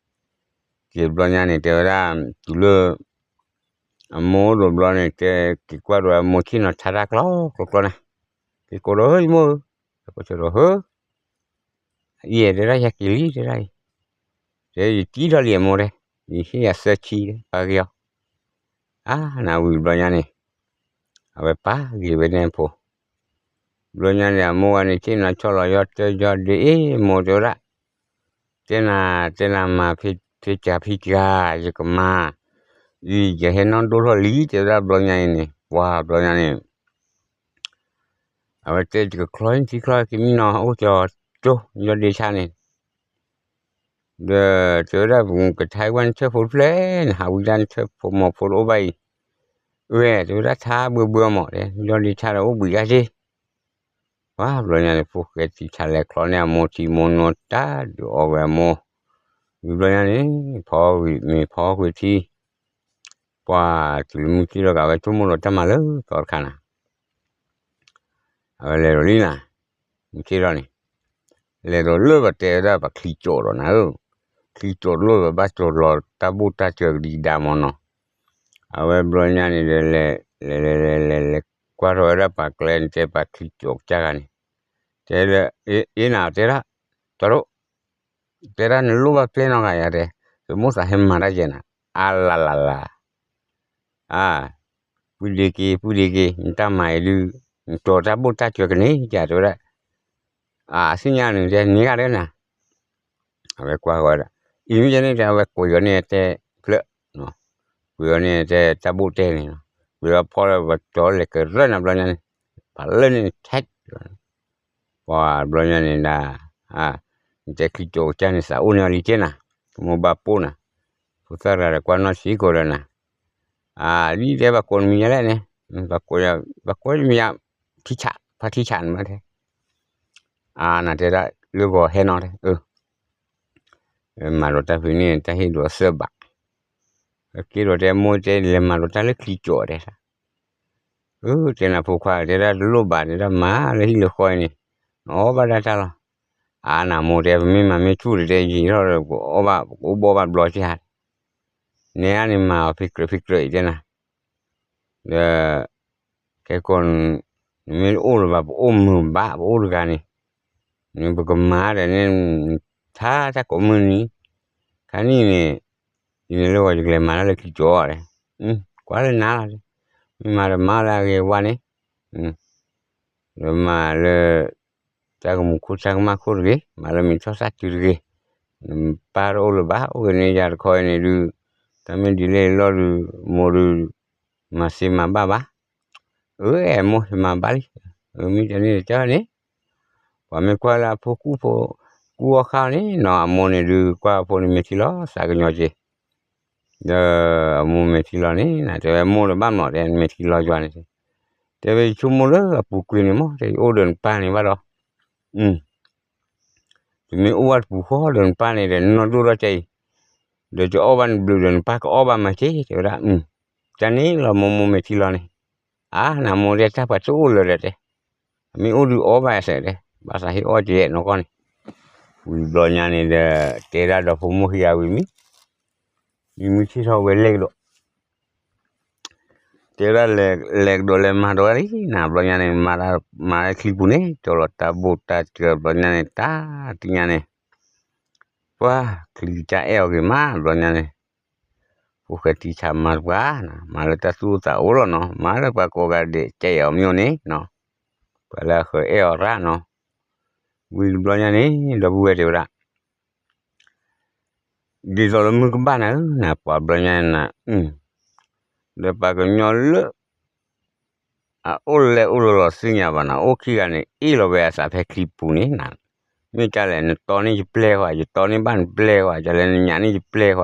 ဘျီညါန့ၣ် တဲဝဲဒၣ် တုၤလၢ အမိၢ်အိၣ်ဒီးဘျီန့ၣ် တဲက့ၤကွၢ်ဒီးအမိၢ်ဆ့ၣ်နီၤထါတၢ်ကျီကျီကျီန့ၣ်, က့ၤကိးဒီး ဟၢ ယမိၢ်ဧၢ, က့ၤကိးဒီး ဟၢ အံၤ တဲဒၣ် ယက့ၤလံ တဲဒၣ်အံၤ, တဲ ယကံၣ်ထီၣ်လံအမိၢ်တဲ, ယဟ့ၣ်ယၤသၢဆံ ပာ်က့ၤအီၤ, အါ နဝံၤဘျီညါန့ၣ် အဝဲပာ်က့ၤဝဲန့ၣ်အဖိ ဘျီညါန့ၣ် အမိၢ်ဝဲန့ၣ် ဆ့ၣ်နီၤဆီၣ်လီၤယီၢ်တၢ်ယီၢ်ဒ့ အ့ မိၢ်တဲဝဲဒၣ်, တဲနၤ တဲနၤမၤဖံကၤဖံကၤ ယကမၤ, အံၤ ယဟဲနီၣ်ဒိၣ်ထီၣ်လံ တဲဝဲဒၣ်ဘျီညါအံၤန့ၣ် ပှၤဘျီညါန့ၣ် အဝဲတဲ ယကချီထံချီက့ၤမံနီၤ အိၣ်ကၠီကၠိ ယီၢ်ဒ့ဆါန့ၣ် ဒီးတဲဝဲဒၣ် ပကထါဝဲနဆၢၣ်ဖိတဖျၢၣ်န့ၣ် ဟးဝံဒၣ်နဆၢၣ်ဖိမီၤဖိတအိၣ်ဘၣ်အံၤ, ဝဲတဲဝဲဒၣ် ထါဘှဲဘှဲမီၤ ယီၢ်ဒ့ဆါဒီးအိၣ်ဘှံးယါက့ၤ, ပှၤဘျီညါန့ၣ် ဖိၣ်ဃဲထံဆါလဲၤချီန့ၢ်အမိၢ်ထံမိၢ်နိတၢ်ဒုးအီဝဲအမိၢ်, ဝံၤဘျီညါန့ၣ် ဖီမ့ၤဖီကွံာ်ထံ ပှၤတုၤလၢမုၢ်ဆ့ၣ်ထီၣ်ကး အဝဲဆိကမိၣ်ဒီးတၢ်မၤလၢသီတခါနၤ, အဝဲလဲၤဒီးလံနၤ, မုၢ်ဆ့ၣ်ထီၣ်န့ၣ်, လဲၤဒီးလၢပတဲဝဲဒၣ်ပှၤချံကၠီးဒီးနၤဧၢ, ချံကၠီးတလိၣ်ဒီးဘၣ်ကၠီးလီၤတၢ်ဘိၣ်တၢ်စၢၤကဒံကဒါမီၤနီၤ, အဝဲဘျီညါန့ၣ်ဒီးလဲၤ လဲၤလဲၤလဲၤလဲၤလဲၤ ကွၢ်ထီၣ်ဝဲဒၣ်ပှၤကျဲန့ၣ် တဲပှၤချံကၠီးကစၢ်ဂၤန့ၣ်, တဲလၢ အ့နၤ တဲဒၣ် ကၠီးဒိၣ် တဲဒၣ်နလိၣ်ဘၣ်ပျဲနီတဂၤယါတဲ, ယမိၣ်သးဟဲမၤတၢ်ယဲနၤ, အါလၢ်လၢ်လၢ်, အါ, ပုၢ်ဒ့က့ၤ ပုၢ်ဒ့က့ၤ နတၢ်မၤအံၤဒုး နကၠီးတၢ်ဘိၣ်တၢ်စၢၤကန့ၢ်ယါတဲဝဲဒၣ်, အါ အသ့ၣ်ညါနုၤတဲ န့ၢ်ဂၤဒဲနၤ, အဝဲကွၢ်ဃီဒၣ်, အံၤမ့ၢ်ယဲန့ၣ်တဲ အဝဲကွံာ်အီၤန့ၣ်တဲဖျၢၣ်, ကွံာ်အီၤန့ၣ်တဲတၢ်ဘိၣ်တဲန့ၣ်လီၤ, ကွံာ်အီၤဖီလၢပှၤကၠီလဲၤကရၢနၤဘျီညါန့ၣ်, ပှၤလၢန့ၣ်ထဲး ပှၤဘျီညါန့ၣ်ဒၣ်, နတဲချံကၠီးကစၢ်န့ၣ် သးအိၣ်န့ၢ်အီၤလံကဲနၤ, ကမိၢ်ဘၣ်ပိၢ်နၤ, ဖိသၣ်တဂၤဒီးကွၢ်နီၣ်ဆံးကိးဒီးနၤ, အါ ဒ်တဲဘၣ်ကိးနမံၤညါလဲၣ်န့ၣ်, ဘၣ်ကိး ဘၣ်ကိးမံၤယါ, ထံဆး ဖါထံဆးန့ၣ်မးတဲ, အါ နတဲဒၣ်လၢဂီၤဟဲနီၤတဲ, မၤဒီးတၢ်ဖဲန့ၣ် တၢ်ဟ့ၣ်ဒိးသၢဘး, က့ၤဒီးတဲမိၢ်တဲ လဲၤမၤဒီးတၢ်လၢချံကၠီးတဲ, အၢ တဲနၤဖိခွါ တဲဒၣ်တလိၣ်ဘး တဲဒၣ်မၤလၢဟံၣ်လၢဃီအံၤန့ၣ်, နအီၣ်ဘၣ်ဒၣ်တၢ်လီၤ, အါ နမိၢ်တဲ ပမ့ၢ်မၤမ့ၢ်ဆူၣ်တဲ ယံာ်ထီၣ်ဒီး ပကအိၣ်ဘၣ် ပကအိၣ်ဘီဘၣ်ဘျီက့ၤဧါ, နဲဒၣ်န့ၣ်မၤအီၤဖံကြၢးဖံကြၢးအံၤတဲနၤ, ဒီး ခဲကိာ် နမ့ၢ်တအိၣ်လၢၤဘၣ် ပအိၣ်မုာ်ဘၣ် ပအိၣ်တဂၤန့ၣ်, နပကမၤဒီးန့ၣ် ထါတၢ်ကိးမုၢ်နံၤ, ခါနံၣ်န့ၣ် ယန့ၣ်လၢဂီၤယကလဲၤမၤတၢ်လၢချံကၠီးဒီး, ကွၢ်လၢနၤလီၤ, မ့ၢ်မၤဒီးမၤလၢအဂ့ၤဝါန့ၣ်, ဒီးမၤလၢ တၢ်ကမူၤခိၣ်တၢ်ကမၣ်ခိၣ်တဂ့ၤ, မၤလၢမ့ၢ်ဆီၣ်သၣ်တုၤတဂ့ၤ, နပၢ်တအိၣ်လၢၤဘၣ် အိၣ်ဂ့ၤန့ၣ်ယၤတခီအံၤန့ၣ်ဒုး, တ တၢ်မ့ၢ်ဒ်လဲၣ်လီၤဒုး မိၢ်ဒုး မၤစ့မၤဘၣ်ဘၣ်. အၢ အဲၣ်မိၢ်မၤဘၣ်လံ. အၢ မ့ၢ်တန့ၣ်တကၢၢ်န့ၣ် ပှၤမ့ၢ်ကွၢ်လၢအဖိကူၣ်ဖိ ကူၣ်အီၣ်ဃာ်အီၤန့ၣ်နီၤ အမိၢ်န့ၣ်ဒုးကွၢ်အဖိန့ၣ်မဲာ်ထံလီၤ သးကညီၤက့ၤ ဒီးအမိၢ်မဲာ်ထံလီၤန့ၣ် တဲဝဲမိၢ်ဒီးဘၣ်မနီၤ တဲမဲာ်ထံလီၤယွၤန့ၣ် တဲဝဲယဆိကမိၣ်လၢအပူၤကွံာ်န့ၣ်မ့ၢ် တဲယအိၣ်ဒီးနပၢ်န့ၣ်ဘၣ်ဒီး တမ့ၢ်အိၣ်ဘၣ်တပူၤဃီဒီးနပၢ်န့ၣ်ဒီး နနီၢ်ဒိၣ်ထီၣ်ကဲအံၤ, ဒီးယအီၣ်ဘၣ်နဘျုးဒီးနပၢ်ကအီၣ်ဘၣ်မၤက့ၤ တဲဝဲဒၣ်, တၢ်န့ၣ်လီၤမိၢ်မိၢ်မဲာ်ထံလီၤန့ၣ်, အါ နမိၢ်တဲတၢ်ပှၤတအိၣ်လၢၤဒီးတဲ, အမ့ၢ်အိၣ်ဒုးအီၣ်ဘၣ်စဲးတဲ, ဘၣ်သးဟ့ၣ်အီၣ်ကဲနီၢ်ကီၢ်န့ၣ်, ဝံၤဘျီညါန့ၣ်ဒီး တဲဒၣ်ဒီဖိမိၢ်ခံဂၤဝံၤမံ, မံမုၢ်ဆ့ၣ်ထီၣ်ဝဲလဲၤကဒီး တဲဝဲဒၣ်လဲၤကဒီးလဲၤမၤဒီးဝဲလံနၤ, ဘျီညါန့ၣ် မၤလၢချံပူၤန့ၣ် ကၠီလီၤတၢ်ဘိၣ်တၢ်စှၤ ဘျီညါန့ၣ် တၢ်တညါန့ၣ်, ပှၤချံတၢ်အဲၣ်အီၤဂ့ၤမး ဘျီညါန့ၣ်, ဖိၣ်ဃဲထံဆးမၤတပှၤနၤ, မၤလၢတၢ်သူၣ်အိၣ်သးအိၣ်လီၤနီၤ, မၤလၢပှၤကိးဂၤဒဲးကဲအီၤမ့ၢ်အိၣ်န့ၣ်နီၤ, ပှၤလၢအဃၢၤအဲၣ်အီၤရၣ်နီၤ, ဝံၤတဘျီညါန့ၣ် ဒီပုၢ်ဝဲၢ်တဲဝဲဒၣ် ဒ်သိးလၢမုၢ်ကဘၣ်နၤဧၢနၤ ပှၤဘျီညါနၤ, ဒီးပှၤကညီလၢ အအိၣ်လဲၣ်အိၣ်လီၤလီၤသ့ၣ်ညါဘၣ်နၤ, အိၣ်ခံဂၤန့ၣ် အ့ၣ်လီၤဝဲအသးဖဲချံပူၤန့ၣ်နၤ, မ့ၢ်တၢ်လဲၣ် နတီန့ၢ်ယပျဲၢ်ဃီ, ယတီန့ၢ်ဘၣ်နပျဲၢ်ဃီ, တၢ်လဲၣ်နညၣ်န့ၢ်ယပျဲၢ်ဃီ,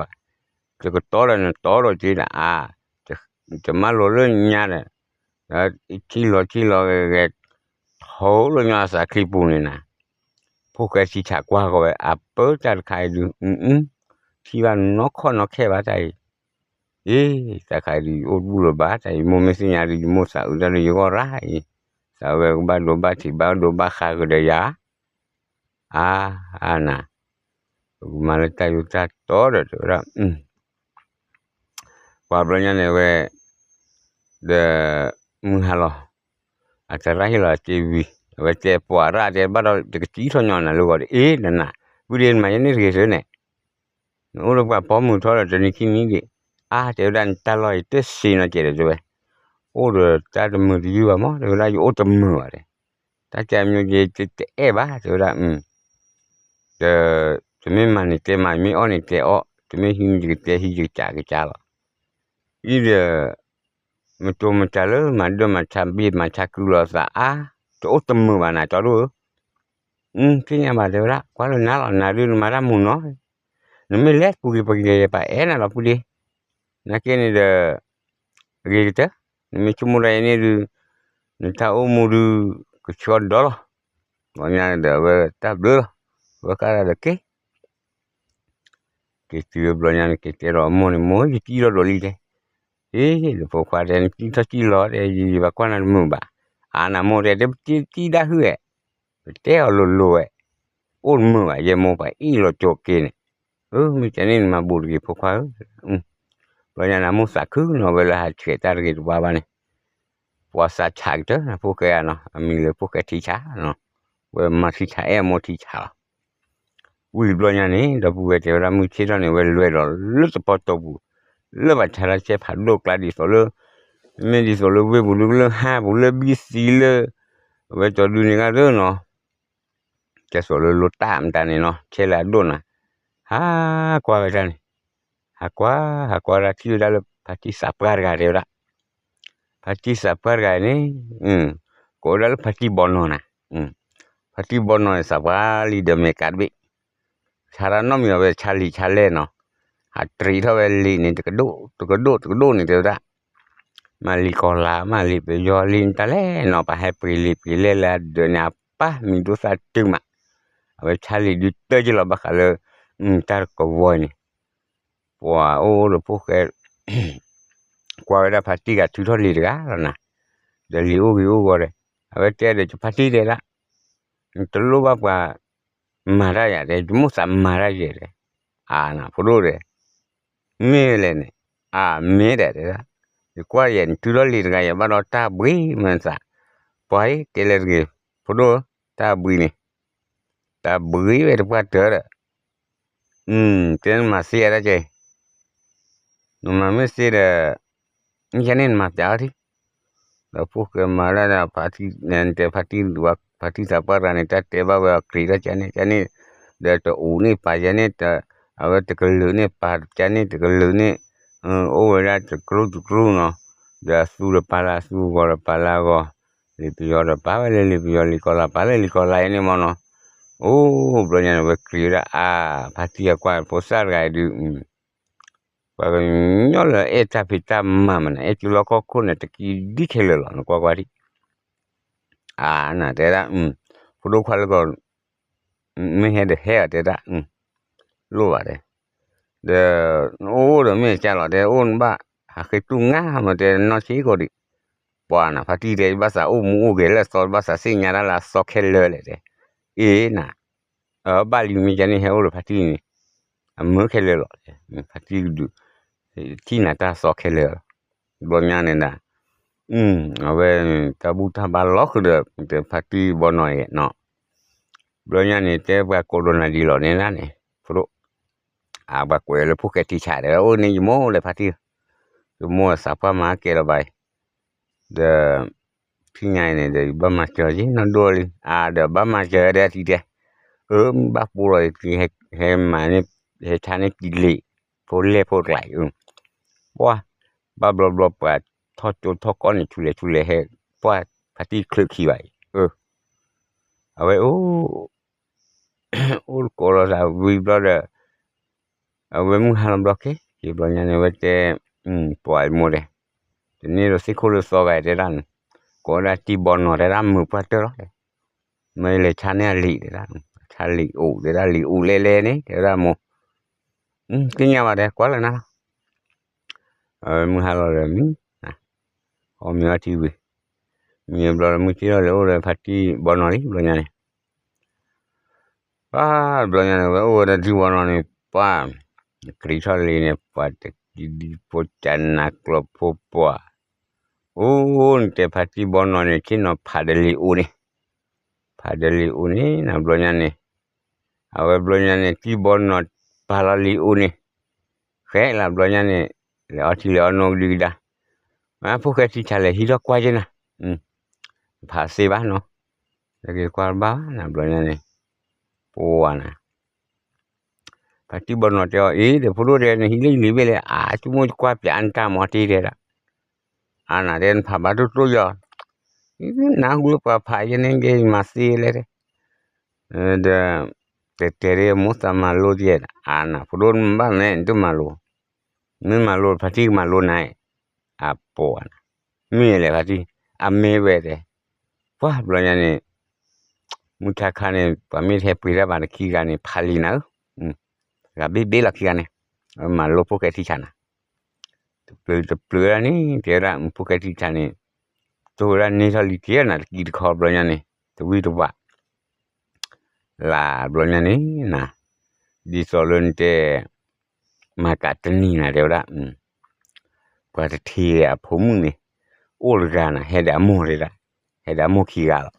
တကတီၤဒီးနတီဒီးက့ဒီးအါ, တမၤလိာ်လၢညါဒီး, ဒီးထံလီၤထံလီၤဂဲၤဂဲၤ, ထိးလၢညီအသးချံပူၤန့ၣ်နၤ, ဖိၣ်ဃဲထံဆးကွၢ်ဃီဝဲ အပၢတၢ်တခါအံၤဒုး, ထံၣ်ဘၣ်နီၢ်ခီၣ်နီၢ်ခဲဘၣ်တၢ်အံၤ, အ့ တၢ်ခါအံၤဒုး ယအိၣ်တဘူၣ်လၢၤဘၣ်, တၢ်အံၤမိၢ်မ့ၢ်သ့ၣ်ညါဒုး ယမိၢ်သးအုးတၢ်လၢယဂီၢ်ရၣ်အံၤ, သးဝဲကဘၣ်ဒိဘၣ်ထံးဘၣ်ဒိဘၣ်ဃးကဒီးယၤ, အါ, အါနၤ, ပကမၤလၢတၢ်ယိၤတၢ်တီဒီးတဲဝဲဒၣ် ပှၤဘျီညါန့ၣ်ဝဲ, ဒီး, မုၢ်ဟါလီၤ, အတရၣ်ဟ့ၣ်လီၤအစ့ဝံၤ, အဝဲတဲပှၤရၣ်တဲဘၣ်ဒီး တကစံၣ်ထီၣ်ညီနၤလၢဂီၤဒီး အ့ နနၤ, ဝံၤဒ့မၤယဲန့ၣ်တဂ့ၤသုန့ၣ်, နအိၣ်လၢပှၤပိာ်မုၣ်ထီၣ်ဒီးတနံၤခံနံၤဒံး, အါ တဲဝဲဒၣ်နတၢ်လီၢ်အံၤတသ့နီတစဲးဒီးတဲဝဲ, အိၣ်ဒီးတၢ်တမုာ်တယုၢ်ဘၣ်မး တဲဝဲဒၣ် ယအိၣ်တမုာ်ဘၣ်တဲ, တၢ်ကဲအမျိုးကဲတအဲၣ်ဘၣ် တဲဝဲဒၣ် ဒီး, တမ့ၢ်မၤန့ၣ်တဲမၤ မ့ၢ်အီၣ်န့ၣ်တဲအီၣ်, တမ့ၢ်ဟံးန့ၢ်တကတဲဟံးတကစးကစးလီၤ. အံၤဒီး, မတိၤမတၤလၢမၤဒၢၣ်မၤဆါဘ့ၣ်မၤဆါကုလီၤသးအါ, တအိၣ်တမုာ်ဘၣ်နၤကၠီဒိၣ်ဧၢ, သ့ၣ်ညါဘၣ်တဲဝဲဒၣ် ကွၢ်လၢနၤလီၤ နၤဒုးနမၤတၢ်မုာ်နီၤ, နမ့ၢ်လဲၤပူၤက့ၤပကလဲၤပာ်အဲၣ်နၤလီၤပူၤဒ့, နာ်က့န့ၣ်ဒီး အဂ့ၤကတၢၢ်, နမ့ၢ်ဆိကမိၣ်ဒ်အံၤန့ၣ်ဒုး, နတၢ်အိၣ်မူဒုး, ကဆှီဒီလီၤ, ဘျီညါဒီးအဝဲတၢ်ဘျုးလီၤ, အဝဲဃၣ်ဒီးက့ၤ, က့ၤတုၤဘျီညါန့ၣ် က့ၤတဲဒီးအမိၢ်န့ၣ် မိၢ်ယစံၣ်ထီၣ်ဒိးလံတဲ, အ့ ဒီးဖိခွါတဲ နစံၣ်ထီၣ်စံၣ်လီၤတဲ ယဘၣ်ကွၢ်နၤတမုာ်ဘၣ်, အါနမိၢ်တဲ တစံၣ်ဒၣ်ဟုၣ်ဝဲ, ပတဲအီၤလိၤလိၤဝဲ, အိၣ်တမုာ်ဘၣ် ယဲမိၢ်ပှၤအ့ၣ်လိာ်ကၠိက့ၤန့ၣ်, အၢ မ့ၢ်တဲန့ၣ်နမၤဘူးတဂ့ၤဖိခွါဧၢ, ဘျီညါန့ၣ် အမိၢ်သးခုနီၤဝဲလၢဟးဆှဲးတၢ်တဂ့ၤတဝါဘၣ်န့ၣ်, ပှၤသးဆးကတၢၢ်နၤ ဖိၣ်ဃဲဧါနီၤ အမံၤလၢဖိၣ်ဃဲထံဆးနီၤ, ဝဲမၤထံဆးအဲၣ်မိၢ်ထံဆးလီၤ. ဝံၤတဘျီညါန့ၣ် ဒီပုၢ်ဝဲၢ်တဲဝဲဒၣ် မုၢ်ဆ့ၣ်ထီၣ်န့ၣ် ဝဲလဲၤဒီးလၢတပီတီၢ်ပူၤ, လၢဘၣ်ဆါတၢ်ဆဲးဖးဒိၣ်ကျါဒ်သိးလၢ, မ့ၢ်ဒ်သိးလၢဝ့ၢ်ပူၤလၢကလၢဟါပူၤလၢဘံသံလၢ, အဝဲကၠီဒုန့ၣ်ဂၤသၢနီၤ ကဲသိးလၢလိတၢ်မတၤန့ၣ်နီၤ ဆဲးလၢအဒိၣ်နၤ, ဟးကွၢ်ဝဲဒၣ်န့ၣ်, ဟးကွၢ် ဟးကွၢ်ဒၣ်ထံၣ်ဝဲဒၣ်လၢဖါတံၢ်သးပှၢ်တဂၤတဲဝဲဒၣ်, ဖါတံၢ်သးပှၢ်တဂၤန့ၣ်, ကိးဝဲဒၣ်လၢဖါတံၢ်ဘီနီၤနၤ, ဖါတံၢ်ဘီနီၤန့ၣ် သးပှၢ်လံဒီးမဲာ်ကးတဘ့ၣ်, ဆါတၢ်နီတမံၤအဝဲဆါလံာ်ဆါလဲၢ်နီၤ, ဟးတရံးထီၣ်ဝဲလံာ်န့ၣ် တကဒိၣ်တကဒိၣ်တကဒိၣ်န့ၣ်တဲဝဲဒၣ် မၤလံာ်ကီၤလၤ မၤလံာ်ပယီၤလံာ်နတၢ်လဲၣ်နီၤ ပဟဲပှ့ၤလံာ်ပှ့ၤလဲၢ်လၢအဒၢးန့ၣ် အပၢ်မံၤဒိၣ်သၣ်တုၤမး, အဝဲဆါလံာ်ဒုးတၢ်က့ၤလီၤဘၣ်ဃးလၢ, တၢ်တကဝီၤန့ၣ်, ပှၤအိၣ်ဒီးဖိၣ်ဃဲ ကွၢ်ဝဲဒၣ်ဖါတံၢ်ဂၤထုးထီၣ်လံာ်တဂၤလီၤနၤ, ဒီးလံာ်အိၣ်ဂ့ၤအိၣ်ဂီၤဒီး, အဝဲတဲဒီးဖါတံၢ်တဲဒၣ်, နတလိၣ်ဘၣ်ပှၤမၤတၢ်ယၤတဲ ယမိၣ်သးမၤတၢ်ယဲတဲ, အါနၤဖိဒိၣ်တဲ မ့ၢ်လဲၣ်န့ၣ်, အမ့ၢ်ဒၣ်တဲဒၣ်, ယကွၢ်ယဲန့ၣ် ထုးထီၣ်လံာ်တဂၤယဲဘၣ်ဒီးတၢ်ဘှံးမၤသး, ပှၤအံၤတဲလၢတဂ့ၤ, ဖိဒိၣ်ဧၢ, တၢ်ဘှံးန့ၣ်, တၢ်ဘှံးဝဲတပှၢ်တၢၢ်ဒီး, တဲနမၤသ့အါဒၣ်ကဲ, နမၤမ့ၢ်သ့ဒီး, မ့ၢ်ယဲန့ၣ်နမၤပျးအီၤထံ ဒီးဖိၣ်ဃဲမၤဒၣ်ဒီး, တဲဖါတံၢ်, ဖါတံၢ်သးပှၢ်တဂၤန့ၣ် တၢ်တဲဘၣ်ဝဲအီၤကြံးတၢ်ကန့ၣ်ကန့ၣ်, ဒီးတအူးန့ၢ်ပာ်ယဲန့ၣ်, အဝဲတကလုာ်န့ၣ်ပာ်ကန့ၣ်တကလုာ်န့ၣ်, အိၣ်ဝဲဒၣ်တကြူၢ်တကြူၢ်နီၤ, ဒီးအသူဒီးပာ်လၢအသူ အဂီၤဒီးပာ်လၢအဂီၤ, လံာ်ပယီၤဒီးပာ်ဝဲလၢလံာ်ပယီၤ လံာ်ကီၤလၤပာ်လၢလံာ်ကီၤလၤအံၤန့ၣ်မ့ၢ်နီၤ, အိၣ်ဘျီညါန့ၣ် ဝဲကြံးဝဲဒၣ်အါ, ဖါတံၢ်အကွၢ်ဖိစၢ်တဂၤအံၤဒုး ပှၤကညီလၢအဲၣ်တၢ်ဖံးတၢ်မၤမးန့ၣ် အဲၣ်တုၤလီၢ်ခီၣ်ခိၣ်န့ၣ် တကံဒံခဲလၢာ်လီၤ နကွၢ်ကွၢ်ဒံး, အါနၤတဲဒၣ်, ဖိဒိၣ်ခွါလၢကီၢ်, မ့ၢ်ဟဲဒီးဟဲအီၤတဲဒၣ်, လိၣ်ဘၣ်တဲ, ဒီး အိၣ်ဒီးမ့ၢ်ကၢ်လီၤတဲ အိၣ်နဘၣ်, ဟးဃ့တူၢ်ငါမးတဲ နီၢ်ဆံးကိးဒံး, ပှၤနၤ ဖါတံၢ်တဲ ဘၣ်သးအိၣ်မူအိၣ်ဂဲၤလၢအသီ ဘၣ်သးသ့ၣ်ညါတၢ်လၢအသီခဲလၢာ်လဲၣ်တဲ, အ့နၤ အဘၣ်လံမ့ၢ်ကန့ၣ် ဟဲအိၣ်ဒီးဖါတံၢ်န့ၣ်, အမုာ်ခဲလၢာ်လီၤ, ဖါတံၢ်ကဒုး, ထံၣ်နၤတၢ်သီခဲလၢာ်လီၤ, ဘျီညါန့ၣ်ဒၣ်, အဝဲ, တၢ်ဘူၣ်တၢ်ဘါလီၤဃုာ်ဒီး ဖါတံၢ်ဘီနီၤအံၤနီၤ, ဘျီညါန့ၣ် တဲပှၤကိးဒီးနၤဒ်လီၤန့ၣ်ဒၣ်န့ၣ်, ဖိဒိၣ်, အပှၤကိးလၢဖိၣ်ဃဲထံဆးတဲဝဲ အိၣ်န့ၣ်ယမိၢ်လဲၤဖါတံၢ်, ယမိၢ်အသးပှၢ်မၤကဲလီၤဘၣ်အံၤ, ဒီး ထံၣ်ညါအံၤန့ၣ်ဒီး ယဘၣ်မၤစၢၤက့ၤနီၢ်ဒိၣ်လံ, အါဒီးဘၣ်မၤစၢၤဒီးအတံၤတဲ, အၢ မ့ၢ်ဘၣ်ပိာ်လီၤ ဟဲမၤန့ၣ်, ဟဲဆါန့ၢ်တံၤလံၤ, ဖိလဲၢ်ဖိကျါအံၤ, ပှၢ်, ဘၣ်ဘျီဘျီပှၤထီၣ်ကၠိထီၣ်ကီၢ်န့ၣ် ဆူလဲၣ်ဆူလဲၣ်ဟဲ, ပှၢ်, ဖါတံၢ်ချုးခံဘၣ်အံၤ, အဝဲအိၣ် အိၣ်တကိးလီၤသးဝံၤဘျီဒီး, အဝဲမုၢ်ဟါလီၤဘျီက့ၤ ယဘျီညါန့ၣ် အဝဲတဲ, ပှၤအံၤမိၢ်တဲ, တန့ၢ်ဒီးသ့ၣ်ခိၣ်လၢသီဂၤတဲဒၣ်န့ၣ်, ကိးဝဲဒၣ်တံၢ်ဘီနီၤတဲဒၣ်မုာ်ပှၢ်တၢၢ်လီၤတဲ, မ့ၢ်လဲၤဆါန့ၢ်အလံာ်တဲဒၣ်, ဆါလံာ်အိၣ်တဲဒၣ်လံာ်အိၣ်လဲၣ်လဲၣ်န့ၣ် တဲဝဲဒၣ်မိၢ်, သ့ၣ်ညါဘၣ်တဲ ကွၢ်လၢနၤလီၤ, အဝဲမုၢ်ဟါလီၤဒီးမံ, အီၣ်မ့ၤအီထံဝံၤ, မံဘျီဒီးမုၢ်ဆ့ၣ်ထီၣ်လဲၤအိၣ်ဒီးဖါတံၢ်ဘီနီၤလံ ဘျီညါန့ၣ် ပှၤဘျီညါန့ၣ် ဝဲအိၣ်ဝဲဒီးတံၢ်ဘီနီၤန့ၣ် ပှၤ, ကြံးထီၣ်လံန့ၣ် ပှၤတကံဒံဖိကနၤကျီဖိပှၤ, အိၣ်နတဲဖါတံၢ်ဘီနီၤန့ၣ် ဆ့ၣ်နီၤဖးဒီးလံာ်အိၣ်န့ၣ်, ဖးဒီးလံာ်အိၣ်န့ၣ် နဘျီညါန့ၣ်, အဝဲဘျီညါန့ၣ် တံၢ်ဘီနီၤပာ်လီၤလံာ်အိၣ်န့ၣ်, ဃဲလၢဘျီညါန့ၣ်, လဲၤအီထံလဲၤအီနိကဒုကဒါ, ဖိၣ်ဃဲထံဆးလဲၤဟံးထီၣ်ကွၢ်က့ၤနၤ, ဖးသ့ဘၣ်နီၤ, လၢက့ၤကွၢ်တဘၣ်ဘၣ်နဘျီညါန့ၣ်, ပဝါနၤ ဖါတံၢ်ဘီနီၤတဲအီၤ အ့ ဒီးဖိဒိၣ်တဲ နဟံးလၢယလံာ်ဘ့ၣ်လဲၣ်, အါ ဆိကမိၣ်ယကွၢ်ပၠးအါနတၢ်မၤတ့ၢ်တဲဒၣ်, အါနၤတဲ နဖးဘၣ်တိၢ်တိၢ်ယီၤ, နၢ်ဟူလၢပှၤဖးယဲန့ၣ်က့ၤ ယမၤသ့လဲၣ်တဲ, ဒီး တဲတဲဒ်မိၢ်သးမၤလိတယဲၢ်, အါနၤ ဖိဒိၣ်နဘၣ်နဲ နတမၤလိ, မ့ၢ်မၤလိ ဖါတံၢ်ကမၤလိနၤ, အပှၤနၤ, မ့ၢ်လဲၣ်ဖါတံၢ်, အမ့ၢ်ဝဲတဲ, ပှၤဘျီညါန့ၣ် မုၢ်ထါခါန့ၣ် ပှၤမ့ၢ်တဟဲပှ့ၤတၢ်ဘၣ်န့ၣ် ခံဂၤန့ၣ် ဖးလံာ်နၤဧၢ, ဂၤဘ့ၣ်ဘ့ၣ်လီၤခံဂၤန့ၣ်, မၤလိဖိၣ်ဃဲထံဆးနၤ, တပျုၤတပျုၤဒၣ်န့ၣ် တဲဝဲဒၣ် ဖိၣ်ဃဲထံဆးန့ၣ်, တိၢ်ဝဲဒၣ်န့ၢ်ထီၣ်လံာ်က့ၤနၤတကံတခီဘျီညါန့ၣ် တဝံၣ်တဝး, လၢဘျီညါန့ၣ်နၤ, ဒ်သိးလၢနတဲ မၤကးတနံၤနၤတဲဝဲဒၣ်, ပှၤတထံးအဖိမုၣ်န့ၣ်, အိၣ်တဂၤနၤ ဟဲဒီးအမိၢ်တဲဒၣ်, ဟဲဒီးအမိၢ်ခံဂၤလီၤ,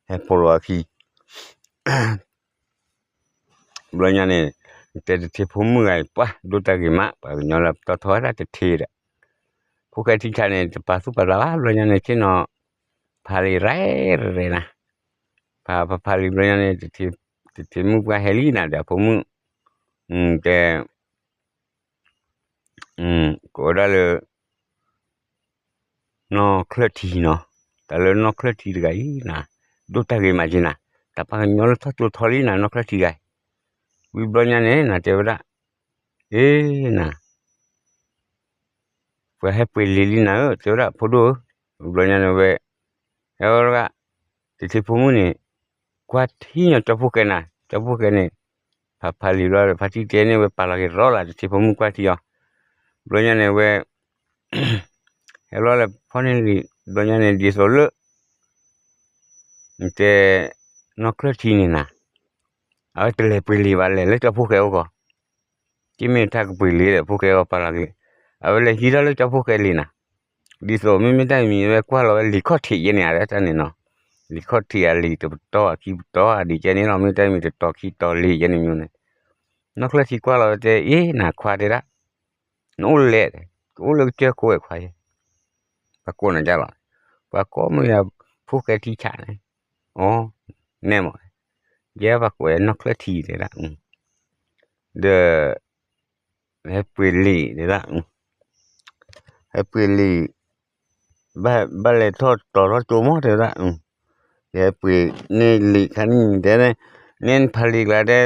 ဟဲဖိးလီၤအခံ, ဘျီညါန့ၣ်, တဲတထံးဖိမုၣ်ဂၤအံၤ ပှၤဒိၣ်တၢ်ဂ့ၤမး ပှၤကညီလၢပတီၢ်ထီဝဲဒၣ်တထံးဒီး, ဖိၣ်ဃဲထံဆးန့ၣ် တပာ်သူၣ်ပာ်သးဘၣ် ဘျီညါန့ၣ် ဆ့ၣ်နီၤ, ဖးလံာ်ရဲၣ်ရဲၣ်နၤ, ဖးဖးဖးလံာ်ဘျီညါန့ၣ်, တထံးမုၣ်ပှၢ်ဟဲလံနၤဒီးအဖိမုၣ်, တဲ ကိးဝဲဒၣ်လၢ နီၢ်ချၢၣ်ထံနီၤ, တၢ်လၢနီၢ်ချၢၣ်ထံတဂၤအံၤနၤ, ဒိၣ်တၢ်ဂ့ၤမးက့နၤ, တၢ်ပှၤကညီလၢထီၣ်ကၠိထီလံနၤ နီၢ်ချၢၣ်ထံဂၤ, ဝံၤဘျီညါန့ၣ် နၤတဲဝဲဒၣ်, အ့နၤ, ပှၤဟဲပှ့ၤလံာ်လံနၤဧၢ တဲဝဲဒၣ်ဖိဒိၣ်ဧၢ, ဝံၤဘျီညါန့ၣ်ဝဲ, ဟဲဝဲဒၣ်, တထံးဖိမုၣ်န့ၣ်, ကွၢ်ထံၣ်ညီကၠီဖိၣ်ဃဲနၤ, ကၠီဖိၣ်ဃဲန့ၣ်, ဖးဖးလံာ်ဘျီဒီး ဖါတံၢ်တဲန့ၢ်ဝဲပာ်လီၤက့ၤရီလၢ် တထံးဖိမုၣ်ကွၢ်ထံအီၤ, ဘျီညါန့ၣ်ဝဲ ဟဲလီၤလၢဖီၣ်န့ၢ်လံာ် ဘျီညါန့ၣ် ဒ်သိးလၢ နတဲ နီၢ်ချၢၣ်ထံန့ၣ်နၤ, အဝဲတလဲၤပှ့ၤလံာ်ဘၣ် လဲၤလၢကၠီဖိၣ်ဃဲအအိၣ်ကီး, ကမ့ၢ်တၢ်ကပှ့ၤလံာ်ဒီး ဖိၣ်ဃဲအီၤပာ်လီၤက့ၤ, အဝဲလဲၤဟံးထီၣ်လၢကၠီဖိၣ်ဃဲလံာ်နၤ, ဒ်သိးမ့မ့ၢ်တၢ်မံၤဝဲကွၢ်လီၤဝဲလံာ်ခီၣ်ထံးယဲန့ၣ် အတၢ်န့ၣ်နီၤ, လံာ်ခီၣ်ထံးအလံာ်တပတီၢ်အခံပတီၢ်အဒံးကဲန့ၣ်လီၤ မ့ၢ်တၢ်မံၤတတီၤခံတီၤလံာ်ယဲန့ၣ်မ့ၢ်န့ၣ်, နီၢ်ချၢၣ်ထံကွၢ်လီၤဝဲတဲ အ့ နခွါတဲဒၣ် နအိၣ်လဲၣ်, အိၣ်လၢကစၢၢ်ခိၣ်ဝဲခွါယဲ, ပှၤကိးနၤဒ်လဲၣ်, ပှၤကိးမ့ၢ်ယၤဖိၣ်ဃဲထံဆးန့ၣ်, အီ နဲမး, ယဲပှၤကိးယၤနီၢ်ချၢၣ်ထံတဲဒၣ်, ဒီး ဟဲပှ့ၤလံာ်တဲဒၣ်, ဟဲပှ့ၤလံာ်, ဘၣ်လဲၤထီၣ်တီၤထီၣ်ကၠိမး တဲဝဲဒၣ်, ယဟဲပှ့ၤန့ၢ်လံာ်ခါန့ၣ် တဲ, န့ၢ်ဖးလံာ်ကျါတဲ,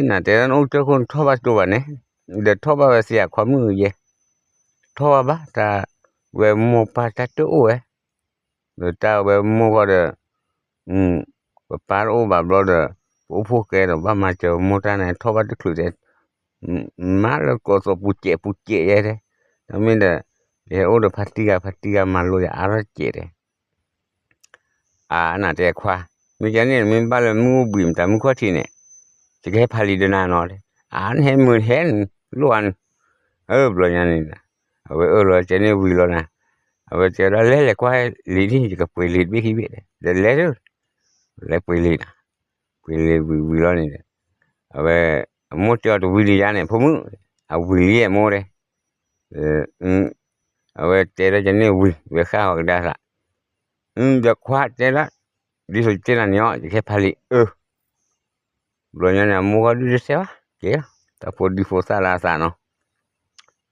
နတဲဒၣ်နအိၣ်ကၠိခိၣ်နထီၣ်ဘၣ်ကၠိဘၣ်န့ၣ်, ဒီးထီၣ်ဘၣ်ဝဲသ့ၣ်အခွါမုၣ်ယဲ, ထီၣ်ဘၣ်ဘၣ် တၢ်ဝဲမိၢ်ပၢ်တၢ်တအိၣ်ဝဲ, ဒီးတၢ်ဝဲမိၢ်ဃီဒီး ပပၢ်တအိၣ်ဘၣ်ဘျီဒီး ပအိၣ်ဖှိၣ်ဃဲဒီး ဘၣ်မၤစၢၤမိၢ်တၢ်န့ၣ် ထီၣ်ဘၣ်တချုးတဲ, မၤလၢကိးသီးပူၤစဲးပူၤစဲးယဲတဲ, တမ့ၢ်ဒီး ယဟဲအိၣ်ဒီးဖါတံၢ်ဂၤ ဖါတံၢ်ဂၤမၤလိယၤအါထီၣ်စဲးတဲ, အါနတဲခွါ, မ့ၢ်ကန့ၣ် မ့ၢ်ဘၣ်လၢမုၢ်အိၣ်ဘှံးမတၤမုၢ်ခီၣ်ထံးန့ၣ်, ယကဟဲဖးလံာ်ဒီးနၤနီၤတဲ, အါနဟဲမုာ်ဟဲနလိၣ်အါန့ၣ်, အၢ ဘျီညါန့ၣ်, အဝဲအၢၣ်လီၤကန့ၢ်ဝံၤလီၤနၤ, အဝဲတဲဝဲဒၣ်လဲၤလဲၤကွၢ်လံာ်ဒ် ယကပှ့ၤလံာ်တဘ့ၣ်ခံဘ့ၣ်တဲ, ဒီးလဲၤဒၣ်, လဲၤပှ့ၤလံာ်နၤ, ပှ့ၤလံာ်ဝံၤဝံၤလီၤန့ၣ်, အဝဲ, အမိၢ်တဲအီၤတဝံၤဒံးယါန့ၣ် ဖိမုၣ်, အဝံၤလံအမိၢ်တဲ အဝဲတဲဒၣ်ကန့ၢ်ဝံၤ ဝဲဃၣ်ဃီၤကဒါသး, ဒီးခွါတဲဒၣ်, ဒ်သိးယတဲနၤန့ၣ်အီၤ ယကဟဲဖးလံာ်အၢ, ဘျီညါန့ၣ် အမိၢ်ဃီဒုးတတဲဘၣ် က့ၤလီၤ တၢ်ဖိဒံဖိသၣ်လၢအသးနီၤ,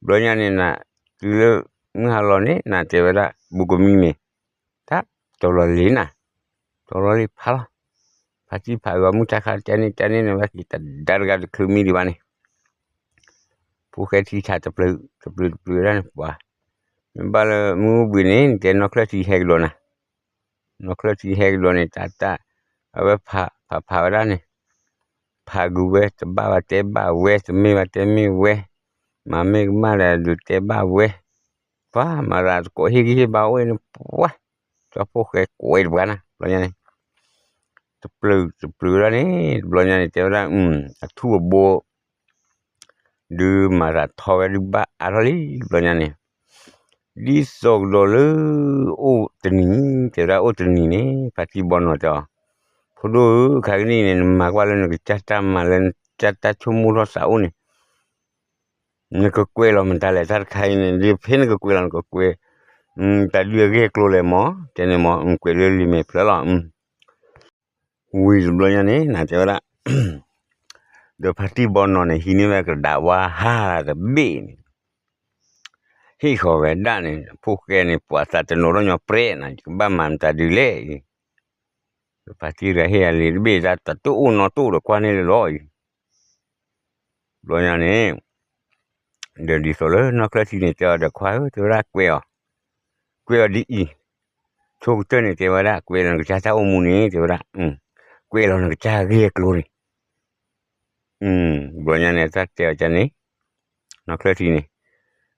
ဘျီညါန့ၣ်နၤ, တုၤလၢမုၢ်ဟါလီၤန့ၣ် နၤတဲဝဲဒၣ် ဘူးကမံၤမ့ၢ်, တၢ်တီၤလီၤလံာ်နၤ, တီၤလီၤလံာ်ဖးလီၤ, ဖါတံၢ်ဖးဂီၤမုၢ်တၢ်ခါတၢ်န့ၣ်တၢ်န့ၣ်န့ၣ် ဝဲက့ၤတဒါတဂၤတချုးမံဒံးဘၣ်န့ၣ် ဖိၣ်ဃဲထံဆးတပျုာ် တပျုာ်တပျုာ်ဝဲဒၣ်န့ၣ်ပှၤ, မ့ၢ်ဘၣ်လၢမုၢ်အိၣ်ဘှံးန့ၣ် နတဲနီၢ်ချၢၣ်ထံဟဲကဒီးနၤ, နီၢ်ချၢၣ်ထံဟဲကဒီးန့ၣ် တၢ်တၢ်, အဝဲဖးဖးဖးဝဲဒၣ်န့ၣ်, ဖးဂုာ်ဝဲ တဘၣ်ဘၣ်တဲဘၣ်ဝဲ တမ့ၢ်ဘၣ်တဲမ့ၢ်ဝဲ, မၤမ့ၢ်ကမၣ်ဒီးဒုးတဲဘၣ်ဝဲ, ပှၤမၤရၤတကိးဟ့ၣ်ဂံၢ်ဟ့ၣ်ဘါအိၣ်အံၤန့ၣ် ပှၤ, ကၠီဖိၣ်ဃဲကွဲးတပှၤနၤ ဘျီညါန့ၣ် တပျုာ်တပျုာ်ဝဲဒၣ်န့ၣ် တဘျီညါန့ၣ် တဲဝဲဒၣ် အထူၣ်အဘိ ဒုးမၤတၢ်ထီဝဲဒုးဘၣ်အါထီၣ်လံ တဘျီညါန့ၣ်, ဒ်သိးကဒီးလၢ အိၣ်တနံၤ တဲဝဲဒၣ်အိၣ်တနံၤန့ၣ် ဖါတံၢ်ဘီနီၢ်တဲအီၤ, ဖိဒိၣ်ဧၢ ခါကနံၣ်အံၤန့ၣ် နမၤကွၢ်လၢနကစၢ်တၢ်မၤလၢနကစၢ်တၢ်ဆိကမိၣ်ထီၣ်သးအိၣ်န့ၣ် နကကွဲးလီၤမတၤလဲၣ် တၢ်တခါအံၤန့ၣ် ဒ်ဖဲနကကွဲးလီၤ နကကွဲး တၢ်ဒုးအဂ့ၢ်အကျိၤလဲၣ်မၢ် တဲန့ၣ်မၢ် နကွဲးလၢလံာ်မဲာ်ဖျၢၣ်လီၤ. ဝံၤတဘျီညါန့ၣ် နၤတဲဝဲဒၣ် ဒီးဖါတံၢ်ဘီနီၢ်န့ၣ် ဟံးန့ၢ်ဝဲကဒးဝါဟါတဘ့ၣ်န့ၣ် ဟ့ၣ်ဃီၤဝဲဒၣ်န့ၣ် ဖိၣ်ဃဲန့ၣ် ပှၤသးတနီၤထီၣ်ညီပြဲးနၤ ယကဘၣ်မၤမတၤဒုးလဲၣ်အံၤ, ဒီးဖါတံၢ်တဂၤဟ့ၣ်အလံာ်တဘ့ၣ် တၢ်တအိၣ်နီတအိၣ်ဒီးကွၢ်န့ၢ်လၢလီၤအံၤ ဘျီညါန့ၣ် ဒီးဒ်သိးလၢနီၢ်ချၢၣ်ထံန့ၣ် တဲအီၤဒီးခွါဧၢ တဲဝဲဒၣ်ကွဲးအီၤ, ကွဲးအီၤဒ်အံၤ, ဆိကတၢၢ်န့ၣ် တဲဝဲဒၣ် ကွဲးလီၤနကစၢ်တၢ်အိၣ်မူန့ၣ် တဲဝဲဒၣ်, ကွဲးလီၤနကစၢ်ဂ့ၢ်အကျိၤန့ၣ်, ဘျီညါန့ၣ် တၢ်တဲအီၤကန့ၣ်, နီၢ်ချၢၣ်ထံန့ၣ်,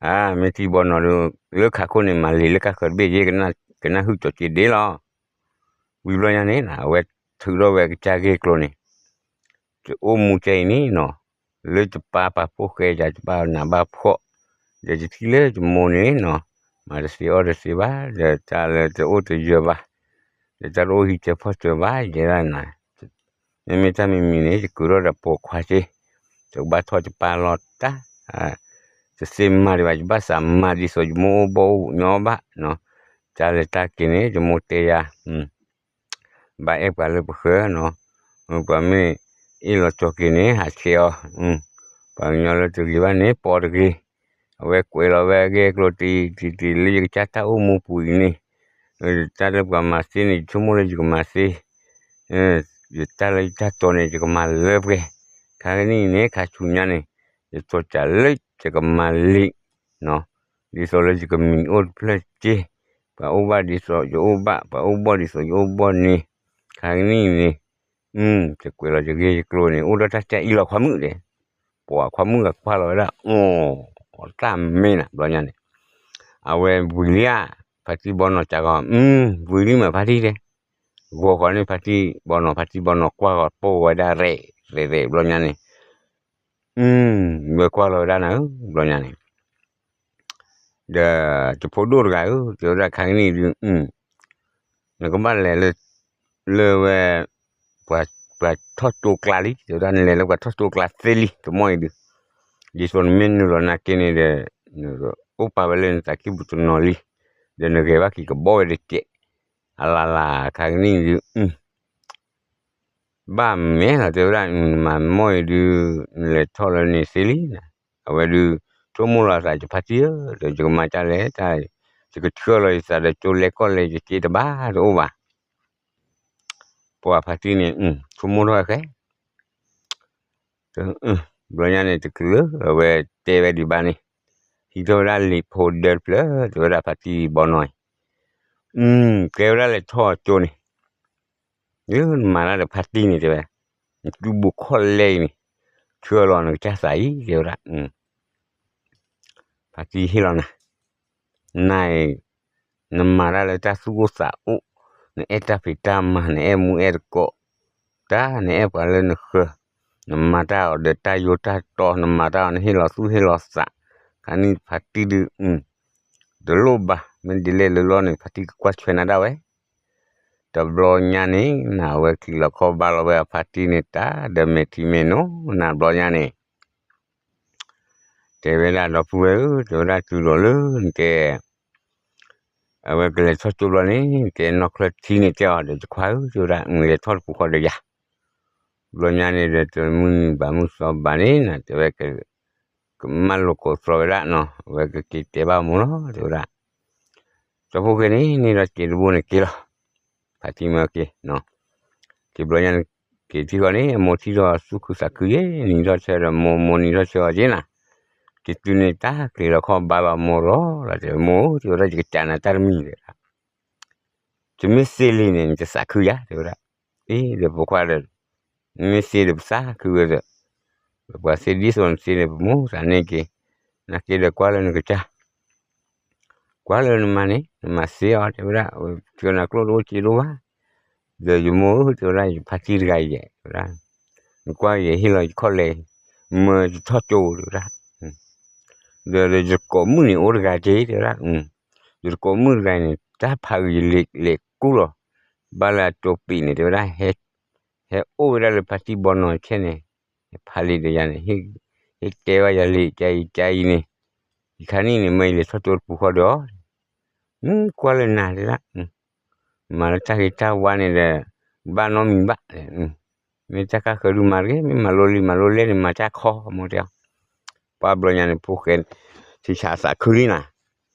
အါ မ့ၢ်တံၢ်ဘီနီၢ်ဒီး လၢခးခိၣ်န့ၣ် မၤလံာ်လၢကါဃၢၤတဘ့ၣ်ယဲ ကနၢ်ဟူကၠီၤက့ဒ့လီၤ. ဝံၤဘျီညါန့ၣ် အဝဲထုးထီၣ်ဝဲကစၢ်ဂ့ၢ်ကျိၤန့ၣ်, ယအိၣ်မူကဲအံၤန့ၣ်နီၤ, လၢယပၢ်ပာ်ဖှိၣ်ဃဲယၤ ယပၢ်နးဘၣ်ဖှီၣ်, ဒီးယထံၣ်လၢယမိၢ်န့ၣ်နီၤ, မၤတသ့အီၣ်တသ့ဘၣ်, ဒီးတၢ်လၢတအိၣ်တယၢၤဘၣ်, ဒီးတၢ်တအိၣ်ဟံးစၢၤဖီၣ်စၢၤဘၣ် ယဲဒၣ်နၤ, မ့မ့ၢ်တၢ်မံၤမံၤန့ၣ် ယကုၤထီၣ်ဒီးပိာ်ခွါစ့, ယကဘၣ်ထီၣ်ယပၢ်လီၤတၢ် တသ့မၤဒံးဘၣ် ယဘၣ်သးမၤဒ်သိးယမိၢ်အိၣ်ဘီၣ်အိၣ်ညီဘၣ်နီၤ, တၢ်လဲၤတၢ်က့ၤန့ၣ် ယမိၢ်တဲယၤ, ဘၣ်အဲၣ်ပှၤလၢပဃၢၤနီၤ, ပှၤမ့ၢ်အ့ၣ်လီၤကၠီၤက့ၤန့ၣ် ဟးဆှဲးအီၤ, ပှၤကညီလၢတဂ့ၤဘၣ်န့ၣ် ပိာ်တဂ့ၤ, အဝဲကွဲးလီၤဝဲအဂ့ၢ်အကျိၤတံၤတံၤတံၤ လၢယကစၢ်တၢ်အိၣ်မူပူၤအံၤန့ၣ်, တၢ်လၢပှၤမၤသ့န့ၣ် ယဆိကမိၣ်လၢယကမၤသ့ ယတၢ်လၢယတၢ်တီၤန့ၣ် ယကမၤလၢပှဲၤ, ခါကနံၣ်အံၤန့ၣ် ခါဆူညါန့ၣ် ယတီၤစၢ်လၢယကမၤလံာ်, ဒ်သိးလၢယကမံၤအိၣ်တဖျၢၣ်စ့, ပှၤအိၣ်ဘၣ်ဒ်သိးယအိၣ်ဘၣ်, ပှၤအိၣ်ဘီၣ်ဒ်သိးယအိၣ်ဘီၣ်န့ၣ်, ခါကနံၣ်အံၤန့ၣ်, ယကွဲးလီၤယဂ့ၢ်ယကျိၤန့ၣ် အိၣ်ဒီးတၢ်တဲအံၤလီၤခွါမုၣ်ဒဲး, ပှၤခွါမုၣ်ဂၤကွၢ်လီၤဝဲဒၣ်, အိၣ်, တၢ်မ့ၢ်နၤ ဘျီညါန့ၣ်, အဝဲဝံၤလံဧါ, ဖါတံၢ်ဘီနီၢ်စှၤဂီၤ, ဝံၤလံမးဖါတံၢ်တဲ ဂီၤဃီန့ၣ် ဖါတံၢ်ဘီနီၢ် ဖါတံၢ်ဘီနီၢ်ကွၢ်ဂီၤပိာ်ဝဲဒၣ်ရဲၣ်ရဲၣ်ရဲၣ် ဘျီညါန့ၣ်, ဝဲကွၢ်လီၤဝဲဒၣ်နၤဧၢ ဘျီညါန့ၣ်, ဒီးယဖိဒိၣ်တဂၤဧၢ တဲဝဲဒၣ်ခါကနံၣ်ဒုး, နကဘၣ်လဲၤလၢ, လၢဝဲ, ပှၤထီၣ်ကၠိကျါလံ တဲဝဲဒၣ် နလဲၤလၢပှၤထီၣ်ကၠိကျါသ့လံ တမီၢ်အံၤဒုး, ဒ်သိးနမ့ၢ်နုာ်လီၤနာ်က့န့ၣ်ဒီး, နအိၣ်ပာ်ဝဲလၢနသးကံၢ်ပူၤတနီၤလံ, ဒီးနဂဲၤဘၣ်က့ၤကဘီဝဲတကဲး, အလၢ်လၢ်ခါကနံၣ်ဒုး ဘၣ်မ့ၢ်လီၤ တဲဝဲဒၣ် နမၤမီၢ်အံၤဒုး, နလဲၤထီၣ်လၢန့ၣ်သ့လံ, အဝဲဒုး, ဆိကမိၣ်လီၤအသး ယဖါတံၢ်ဧၢ, ဒီးယကမၤတၢ်လဲၣ်တၢ်, ယကဆှၢလီၤယသးဒီးကၠိလဲၤကီၢ်လဲၤ ယစ့တဘၣ်တအိၣ်ဘၣ်. ပှၤဖါတံၢ်န့ၣ် ဆိကမိၣ်ထီၣ်ဝဲဃဲ ဘျီညါန့ၣ် တချုးလၢအဝဲတဲဝဲဒံးဘၣ်န့ၣ်, ဟံးထီၣ်ဝဲဒၣ်လံာ်ဖိဒၢတဖျၢၣ် တဲဝဲဒၣ်ဖါတံၢ်ဘီနီၤအံၤ, ကဲဝဲဒၣ်လဲၤထီၣ်ကၠိန့ၣ်, နမၤတၢ်ဒီးဖါတံၢ်န့ၣ် တဲဝဲ, နတူၢ်ဘိခီၣ်လဲအံၤန့ၣ်, ဆှၢလီၤနကစၢ်သးအံၤ တဲဝဲဒၣ်. ဖါတံၢ်ဟ့ၣ်လီၤနၤ, နၤအံၤ နမၤတၢ်လၢတၢ်သူၣ်အိၣ်သးအိၣ်, နအဲၣ်တၢ်ဖံးတၢ်မၤ နအဲၣ်မူအဲၣ်တကိး, တၢ် နအဲၣ်ပှၤလၢနဃၢၤ, နမၤတၢ်အီၤဒီးတၢ်ယိးတၢ်တီ, နမၤတၢ်အီၤ နဟ့ၣ်လီၤသူၣ်ဟ့ၣ်လီၤသး, ခါန့ၣ်ဖါတံၢ်ဒုး တလိၣ်ဘၣ်, မ့ၢ်ဒ်လဲၣ်လၢလီၢ်န့ၣ် ဖါတံၢ်ကကွၢ်ထွဲနၤဒၣ်ဝဲ. တဘျီညါန့ၣ် နဝဲချံးလီၤခီၣ်ဘါလီၤဝဲအဖါတံၢ်န့ၣ် တၢ်ဒီးမဲာ်ထံမဲာ်နိ နဘျီညါန့ၣ် တဲဝဲဒၣ် ဒီပုၢ်ဝဲၢ်ဧၢ, တဲဝဲဒၣ် တုၤဒီးလၢနတဲ အဝဲကလဲၤထီၣ်ကၠိဘျီန့ၣ် တဲနီၢ်ချၢထံန့ၣ်တဲအီၤဒီး ယခွါဧၢ, တဲဝဲဒၣ် လဲၤထီၣ်တပူၤဃီဒီးယၤ. ဘျီညါန့ၣ်ဒီး တမုၢ်နံၤဘၣ်မုၢ်သီဘၣ်န့ၣ် နတဲဝဲ ကမၢလီၤကိးသြီဝဲဒၣ်နီၤ, အဝဲကက့ၤတဲဘၣ်မိၢ်လီၤ တဲဝဲဒၣ်. ဒီပုၢ်ဝဲၢ်န့ၣ် န့ၢ်ဒီးစ့တဘိန့ၣ်က့ၤလီၤ. ဖါတံၢ်မၢက့ၤ, က့ၤဘျီညါန့ၣ် က့ၤထံဃီန့ၣ် အမိၢ်ထံၣ်ဒီးသူၣ်ခုသးခုယဲၢ် နံၤထီၣ်ဆၢဒီး မိၢ်မိၢ်နံၤထီၣ်ဆၢအီၤက့ၤနၤ, က့ၤတုၤန့ၣ် တၢ်ချံးလီၤခီၣ်ဘါလီၤမိၢ်ရီလီၤ တဲဝဲ မိၢ်ဧၢ တဲဝဲဒၣ် ယကစံးနၤတၢ်တမံၤဒီး တမ့ၢ်သ့လံန့ၣ် နတသးခုယၤ တဲဝဲဒၣ်. အ့ ဒီးဖိခွါဒီး မ့ၢ်သ့ဒီးပသးခုဝဲဒီး ပှၤသ့ဒ်သိးနသ့န့ၣ် ပမိၢ်သးန့ၢ်က့ၤ, နာ်က့ဒီးကွၢ်လၢနကစၢ်, ကွၢ်လၢနမၤန့ၣ် နမၤသ့အီၤ တဲဝဲဒၣ်, ဆှၢနၤကျိၣ်တအိၣ်စ့တအိၣ်ဘၣ်, ဒီးယမိၢ်ဧၢ တဲဝဲဒၣ် ယဖါတံၢ်တဂၤအံၤ တဲဝဲဒၣ်, နကွၢ်ယဟ့ၣ်လီၤယခီၣ်လဲၤ မၢယထီၣ်ကၠိ တဲဝဲဒၣ်, ဒီးယတကိးမုၣ်န့ၣ်အိၣ်တဂၤက့ၤ တဲဝဲဒၣ်, ယတကိးမုၣ်တဂၤန့ၣ် တၢ်ဖးဂ့ၤယလဲၤကူၣ်လီၤ, ဘၣ်လၢအကၠိပံးန့ၣ် တဲဝဲဒၣ် ဟဲအိၣ်ဝဲဒၣ်လၢဖါတံၢ်ဘီနီၤဆဲန့ၣ်, ဟဲဖးလံာ်ဒီးယၤန့ၣ်, ဟဲတဲဝဲယၤလံာ် ကါအံၤကါအံၤန့ၣ်, ယခါနံၣ်န့ၣ် မ့ၢ်ယလဲၤထီၣ်ကၠိတပူၤဃီဒီးအီၤ, မ့ၢ်ကွၢ်လၢနၤ တဲဒၣ်, မၤလၢတၢ်ဂ့ၤတၢ်ဝါန့ၣ်ဒီး ဘၣ်နီတမံၤဘၣ်, မ့ၢ်တၢ်ကါဃၢၤဒုးမၤတဂ့ၤ, မ့ၢ်မၤလိလံာ်မၤလိလဲၢ်န့ၣ် မၤတၢ်ခီ မိၢ်တဲအီၤ. ပှၤဘျီညါန့ၣ် ဖိၣ်ဃဲ ထံဆးသးခုလံနၤ,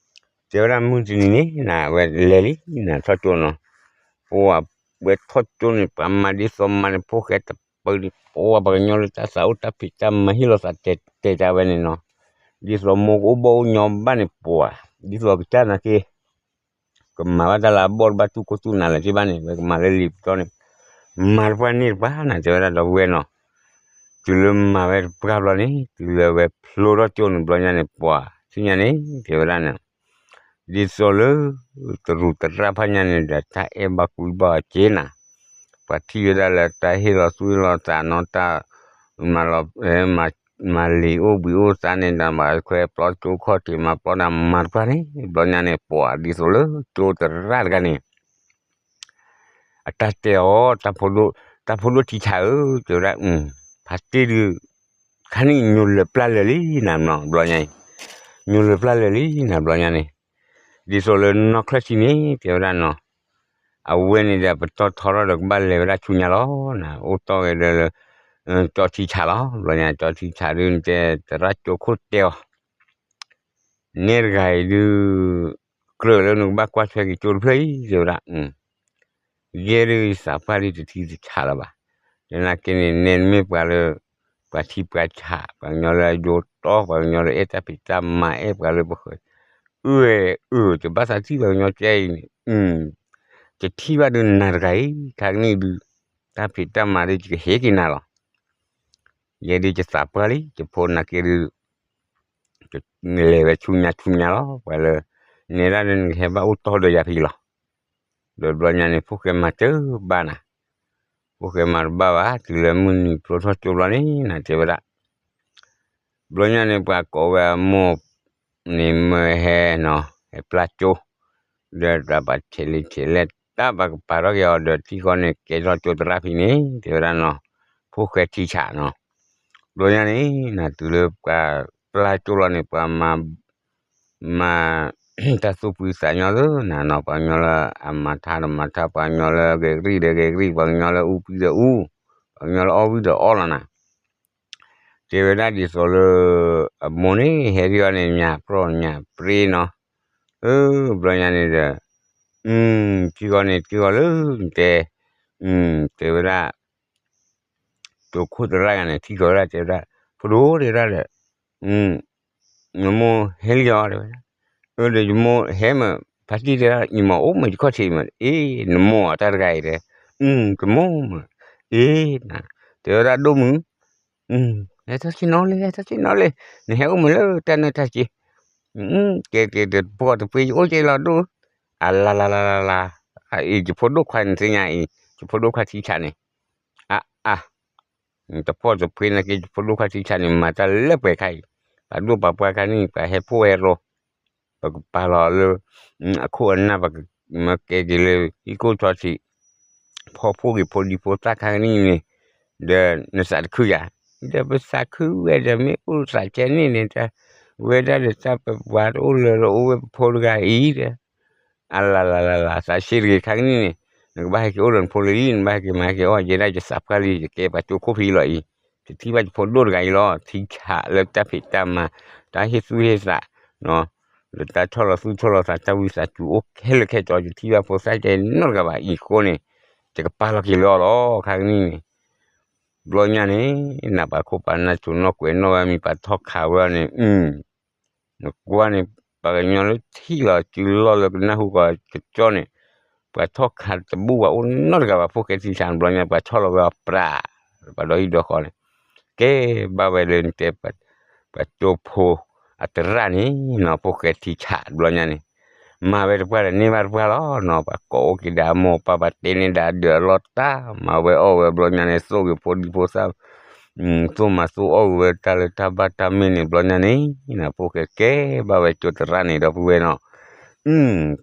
တဲဝဲဒၣ်မုၢ်တနံၤန့ၣ် နဝဲလဲၤလံ နထီၣ်ကၠိနီၤ, ပှၤဝဲထီၣ်ကၠိန့ၣ် ပှၤမၤဒ်သိးမၤန့ၣ် ဖိၣ်ဃဲတပၢၢ်န့ၣ် ပှၤပှၤကညီလၢတၢ်သးအိၣ်တၢ်ဖံးတၢ်မၤဟ့ၣ်လီၤသးတဲာ်တဲာ်တၢ်ဝဲန့ၣ်နီၤ, ဒ်သိးမိၢ်ကအိၣ်ဘီၣ်အိၣ်ညီဘၣ်န့ၣ် ပှၤ ဒ်သိးကစၢ်နာ်က့ ကမၤဘၣ်တၢ်လၢအဘီၣ်တဘၣ် တူၢ်ခိၣ်တူၢ်နးလၢၤက့ဘၣ်န့ၣ် ဝဲကမၤလၢလံာ်ပတီၢ်န့ၣ်, မၤတပှၢ်န့ၢ်တပှၢ်နၤ တဲဝဲဒၣ်ဒီပုၢ်ဝဲၢ်နီၤ, တုၤလၢမၤဝဲတပှၢ်ဘျီန့ၣ် တုၤလၢအဝဲဖျိထီၣ်ကၠိန့ၣ်ဘျီညါန့ၣ် ပှၤ ဆူညါန့ၣ် တဲဝဲဒၣ်န့ၣ် ဒ်သိးလၢ တရူးတရၣ်ဖးညါန့ၣ်ဒီး တၢ်အဲၣ်ဘၣ်ကွံဘၣ်အီၤက့နၤ, ပှၤထံၣ်ဝဲဒၣ်လၢတၢ်ဟ့ၣ်လီၤသူၣ်ဟ့ၣ်လီၤသးနီၤ တၢ်မၤလီၤ မၤလံာ်အိၣ်ဘှံးအိၣ်သါန့ၣ်ဒီး မၤခွဲပျီကၠိခီၣ်ထံး မၤပျီန့ၣ် မၤတပှၢ်န့ၣ် ဘျီညါန့ၣ် ပှၤဒ်သိးလၢကၠိတရၣ်တဂၤန့ၣ် အတၢ်တဲအီၤ တၢ်ဖိဒိၣ်ထံဆးဧၢ တဲဝဲဒၣ်, ဖါတံၢ်ဒုး ခါနံၣ်ညိလၢာ်ပျၢ်လၢာ်လံနၤနီၤ ဘျီညါအံၤ, ညိလၢာ်ပျၢ်လၢာ်လံနၤ ဘျီညါန့ၣ်, ဒ်သိးလၢနီၢ်ချၢဆံန့ၣ် တဲဝဲဒၣ်နီၤ, အဝဲန့ၣ်ဒီး ပတီၢ်ထီထီၣ်ဒီးကဘၣ်လဲၤဝဲဒၣ်ဆူညါလီၤနၤ, အိၣ်တီၢ်ဂ့ၤဒီးလၢ ကၠီထံဆးလီၤ, ဘျီညါ ကၠီထံဆးဒုး နတဲသရၣ်ကၠိခိၣ်တဲအီၤ နဲတဂၤအံၤဒုး ကြၢးလၢနကဘၣ်ကွၢ်ထွဲက့ၤကၠိတဖျၢၣ်အံၤ တဲဝဲဒၣ်, ယဲဒုးယသးပှၢ်လံတထံတဆးလၢၤဘၣ်, ယနာ်က့န့ၣ် နဲနမ့ၢ်ပှၤလၢ ပှၤထံပှၤဆး ပှၤကညီလၢအယိတီ ပှၤကညီလၢအဲၣ်တၢ်ဖံးတၢ်မၤ အဲၣ်ပှၤလၢပဃၢၤ, အၢ အၢ တဘၣ်သးထံၣ်ပှၤကညီကဲအံၤန့ၣ် တထံၣ်ဘၣ်ဒုးနၤတဂၤအံၤ ခါကနံၣ်ဒုး တၢ်ဖံးတၢ်မၤဒုးယကဟ့ၣ်က့ၤနၤလီၤ, ယဲဒုးယသးပှၢ်လံ ယဖိနာ်က့ဒုး လဲၤဝဲဆူညါဆူညါလီၤ, ပှၤလၢ နဲဒၣ်ဒုးနကဟဲဘၣ်အိၣ်တီၢ်ဒီးယၤဖဲအံၤလီၤ, ဒီးဘျီညါန့ၣ် ဖိၣ်ဃဲမၤတဘၣ်နၤ, ဖိၣ်ဃဲမၤတဘၣ်ဘၣ် တုၤလၢမုၢ်နံၤဖျိထီၣ်ကၠိဘျီန့ၣ် နၤတဲဝဲဒၣ် ဘျီညါန့ၣ် ပှၤကိးဝဲအမိၢ်န့ၣ် မၢဟဲနီၤ ဟဲပျၢ်ကၠိ, ဒီးတၢ်ပာ်ဆဲးလံဆဲးလဲၣ် တၢ်ပာ်ကပၤထီၣ်က့ၤအီၤဒီး ထံဃီန့ၣ် ကဲထီၣ်ကၠိသရၣ်ဖဲန့ၣ် တဲဝဲဒၣ်နီၤ, ဖိၣ်ဃဲထံဆးနီၤ, ဘျီညါန့ၣ် နၤတုၤလၢပှၤပျၢ်ကၠိလီၤန့ၣ် ပှၤမၤ မၤ တၢ်သူၣ်ဖှံသးညီသ့နၤနီၤ, ပှၤကညီလၢအမၤထါဒီးမၤထါ, ပှၤကညီလၢအဂဲၤကရံၣ်ဒီးဂဲၤကရံၣ်, ပှၤကညီလၢအအူပံဒီးအူ, ပှၤကညီလၢအီၣ်ဝံၣ်ဒီးအီၣ်လီၤနၤ, တဲဝဲဒၣ်ဒ်သိးလၢ အမိၢ်န့ၣ် ဟဲဒံးအီၤန့ၣ် ညၣ်ပြီညၣ်ပြ့နီၤ, အၢ ဘျီညါန့ၣ်ဒီး ထံဂီၤန့ၣ် ထံဂီၤလၢနတဲ တဲဝဲဒၣ် ကၠိခိၣ်သရၣ်ဂၤန့ၣ် ထံၣ်ကီၤဝဲဒၣ်တဲဝဲဒၣ် ဖိဒိၣ်တဲဝဲဒၣ်ဒီး နမိၢ်ဟဲလံအီၤတဲဝဲဒၣ်, အၢ ဒီးယမိၢ်ဟဲမး ဖါတံၢ်တဲဒၣ် ယမၤအိၣ်မးယခီၣ်ထံးမး အ့ နမိၢ်အတၢ်တဂၤအံၤတဲ တမိၢ်မး အ့ န တဲဝဲဒၣ်ဒိၣ်မုၢ် ဟဲထီၣ်ဆ့ၣ်နီၤလံ ဟဲထီၣ်ဆ့ၣ်နီၤလံ နဟဲအိၣ်မးလၢတၢ်နၢ်တၢ်စ့ ကဲကဲ တပှီၢ်တပှ့ၤ ယအိၣ်ကဲလီၤဒိၣ်, အလါလါလါလါလါ, အအံၤ ယဖိဒိၣ်ခွါန့ၣ် သ့ၣ်ညါအံၤ ယဖိဒိၣ်ခွါထံဆးန့ၣ်, အါအါ, တပှီၢ်တပှ့ၤနာ်က့ ယဖိဒိၣ်ခွါထံဆးန့ၣ် မၤတၢ်လၢပှဲၤခါအံၤ, ပှၤဒိၣ်ပှၤပှၢ်ခါန့ၣ် ပှၤဟဲဖှိၣ်ဟဲရီ, ပကပာ်လီၤလၢ အခိၣ်အနၢ် ပကမၤကဲက့ၤလၢ ဟံၣ်ခိၣ်ချီထံး ဖီၣ်ဖှိၣ်က့ၤဖိဒံဖိသၣ်ခါကနံၣ်န့ၣ်, ဒီးနသးတခုယၤ, ဒီးပသးခုဝဲဒီး မ့ၢ်အိၣ်သးကဲန့ၣ်န့ၣ် တၢ်ဝဲဒၣ်ဒီး တၢ်ပပှၤတအိၣ်လၢၤဒီး အိၣ်ဝဲပဖိတဂၤအံၤဒီး, အလါလါလါလါ သးဆ့တဂ့ၤ ခါကနံၣ်န့ၣ်, နကဘၣ်ဟဲက့ၤအိၣ်ဒီးနဖိလံ နဘၣ်ဟဲက့ၤမၤဟဲက့ၤအီၣ် ယဲဒၣ်ယသးပှၢ်လံ ယကဲပှၤကၠိခိၣ်ဖံလီၤအံၤ, ယထံၣ်ဘၣ်ယဖိဒိၣ်တဂၤအံၤလီၤ ထံဆးလၢတၢ်ဖံးတၢ်မၤ, တၢ်ဟ့ၣ်သူၣ်ဟ့ၣ်သး ဒီးတၢ်ဆီၣ်လီၤသူၣ်ဆီၣ်လီၤသး တၢ်ဝံသးစူၤအိၣ်ခဲလၢာ်ခဲဆ့ ယထံၣ်ဘၣ်ဖိသၣ်ကဲနီတဂၤဘၣ်အံၤအဃိန့ၣ်, ယကပာ်လီၤက့ၤလၢအီၤလီၤ ခါကနံၣ်န့ၣ်, ဘျီညါန့ၣ်, နပှၤခိၣ်ပှၤနၢ်စိၤနီၢ်ကွဲးနီၣ်ဝဲမံၤ ပှၤထီၣ်ခးဝဲအီၤန့ၣ်, နကွၢ်န့ၣ်, ပှၤကညီလၢထံၣ်လီၤစုလီၢ်လၢကနၢ်ဟူကီးကကၠီန့ၣ်, ပှၤထီၣ်ခးတဘူၣ်ဘၣ်အိၣ်နီတဂၤဘၣ် ဖိၣ်ဃဲထံဆး ဘျီညါ ပှၤဆီၣ်လီၤဝဲအီၤပြး, ပှၤဒီဟံၣ်ဒီဃီန့ၣ်, ကဲဘၣ်ဝဲလၢနတဲ ပှၤကၠိဖိအသရၣ်န့ၣ်နီၤ ဖိၣ်ဃဲထံဆးဘျီညါန့ၣ်, မၤဝဲတပှၢ်ဒီးန့ၢ်ဘၣ်တပှၢ်လီၤနီၤ ပှၤကိးအိၣ်က့ၤဒီးအမိၢ်အပၢ် ပှၤတဲန့ၢ်ဒီးအဒၢးအလီၢ်တၢ် မၤဝဲအီၣ်ဝဲဘျီညါန့ၣ် သိၣ်က့ၤဖိဒံဖိသၣ် သိၣ်မၤသိၣ်အီၣ်က့ၤဝဲတၢ်လၢတၢ်ဘၣ်တၢ်မ့ၢ်န့ၣ် ဘျီညါန့ၣ်, ဖိၣ်ဃဲကဲဘၣ်ဝဲကၠိသရၣ်န့ၣ် ဒီပုၢ်ဝဲၢ်နီၤ,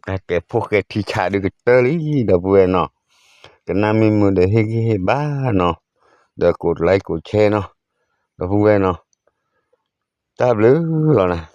တၢ်တဲဖိၣ်ဃဲထံဆးဒုးကတၢၢ်လံ ဒီပုၢ်ဝဲၢ်နီၤ, ကနၣ်မ့ၢ်မုာ်ဒီးဟ့ၣ်ဂံၢ်ဟ့ၣ်ဘါနီၤ, ဒီးကိးlikeကိးshareနီၤ, ဒီပုၢ်ဝဲၢ်နီၤ, တၢ်ဘျုးလီၤနၤ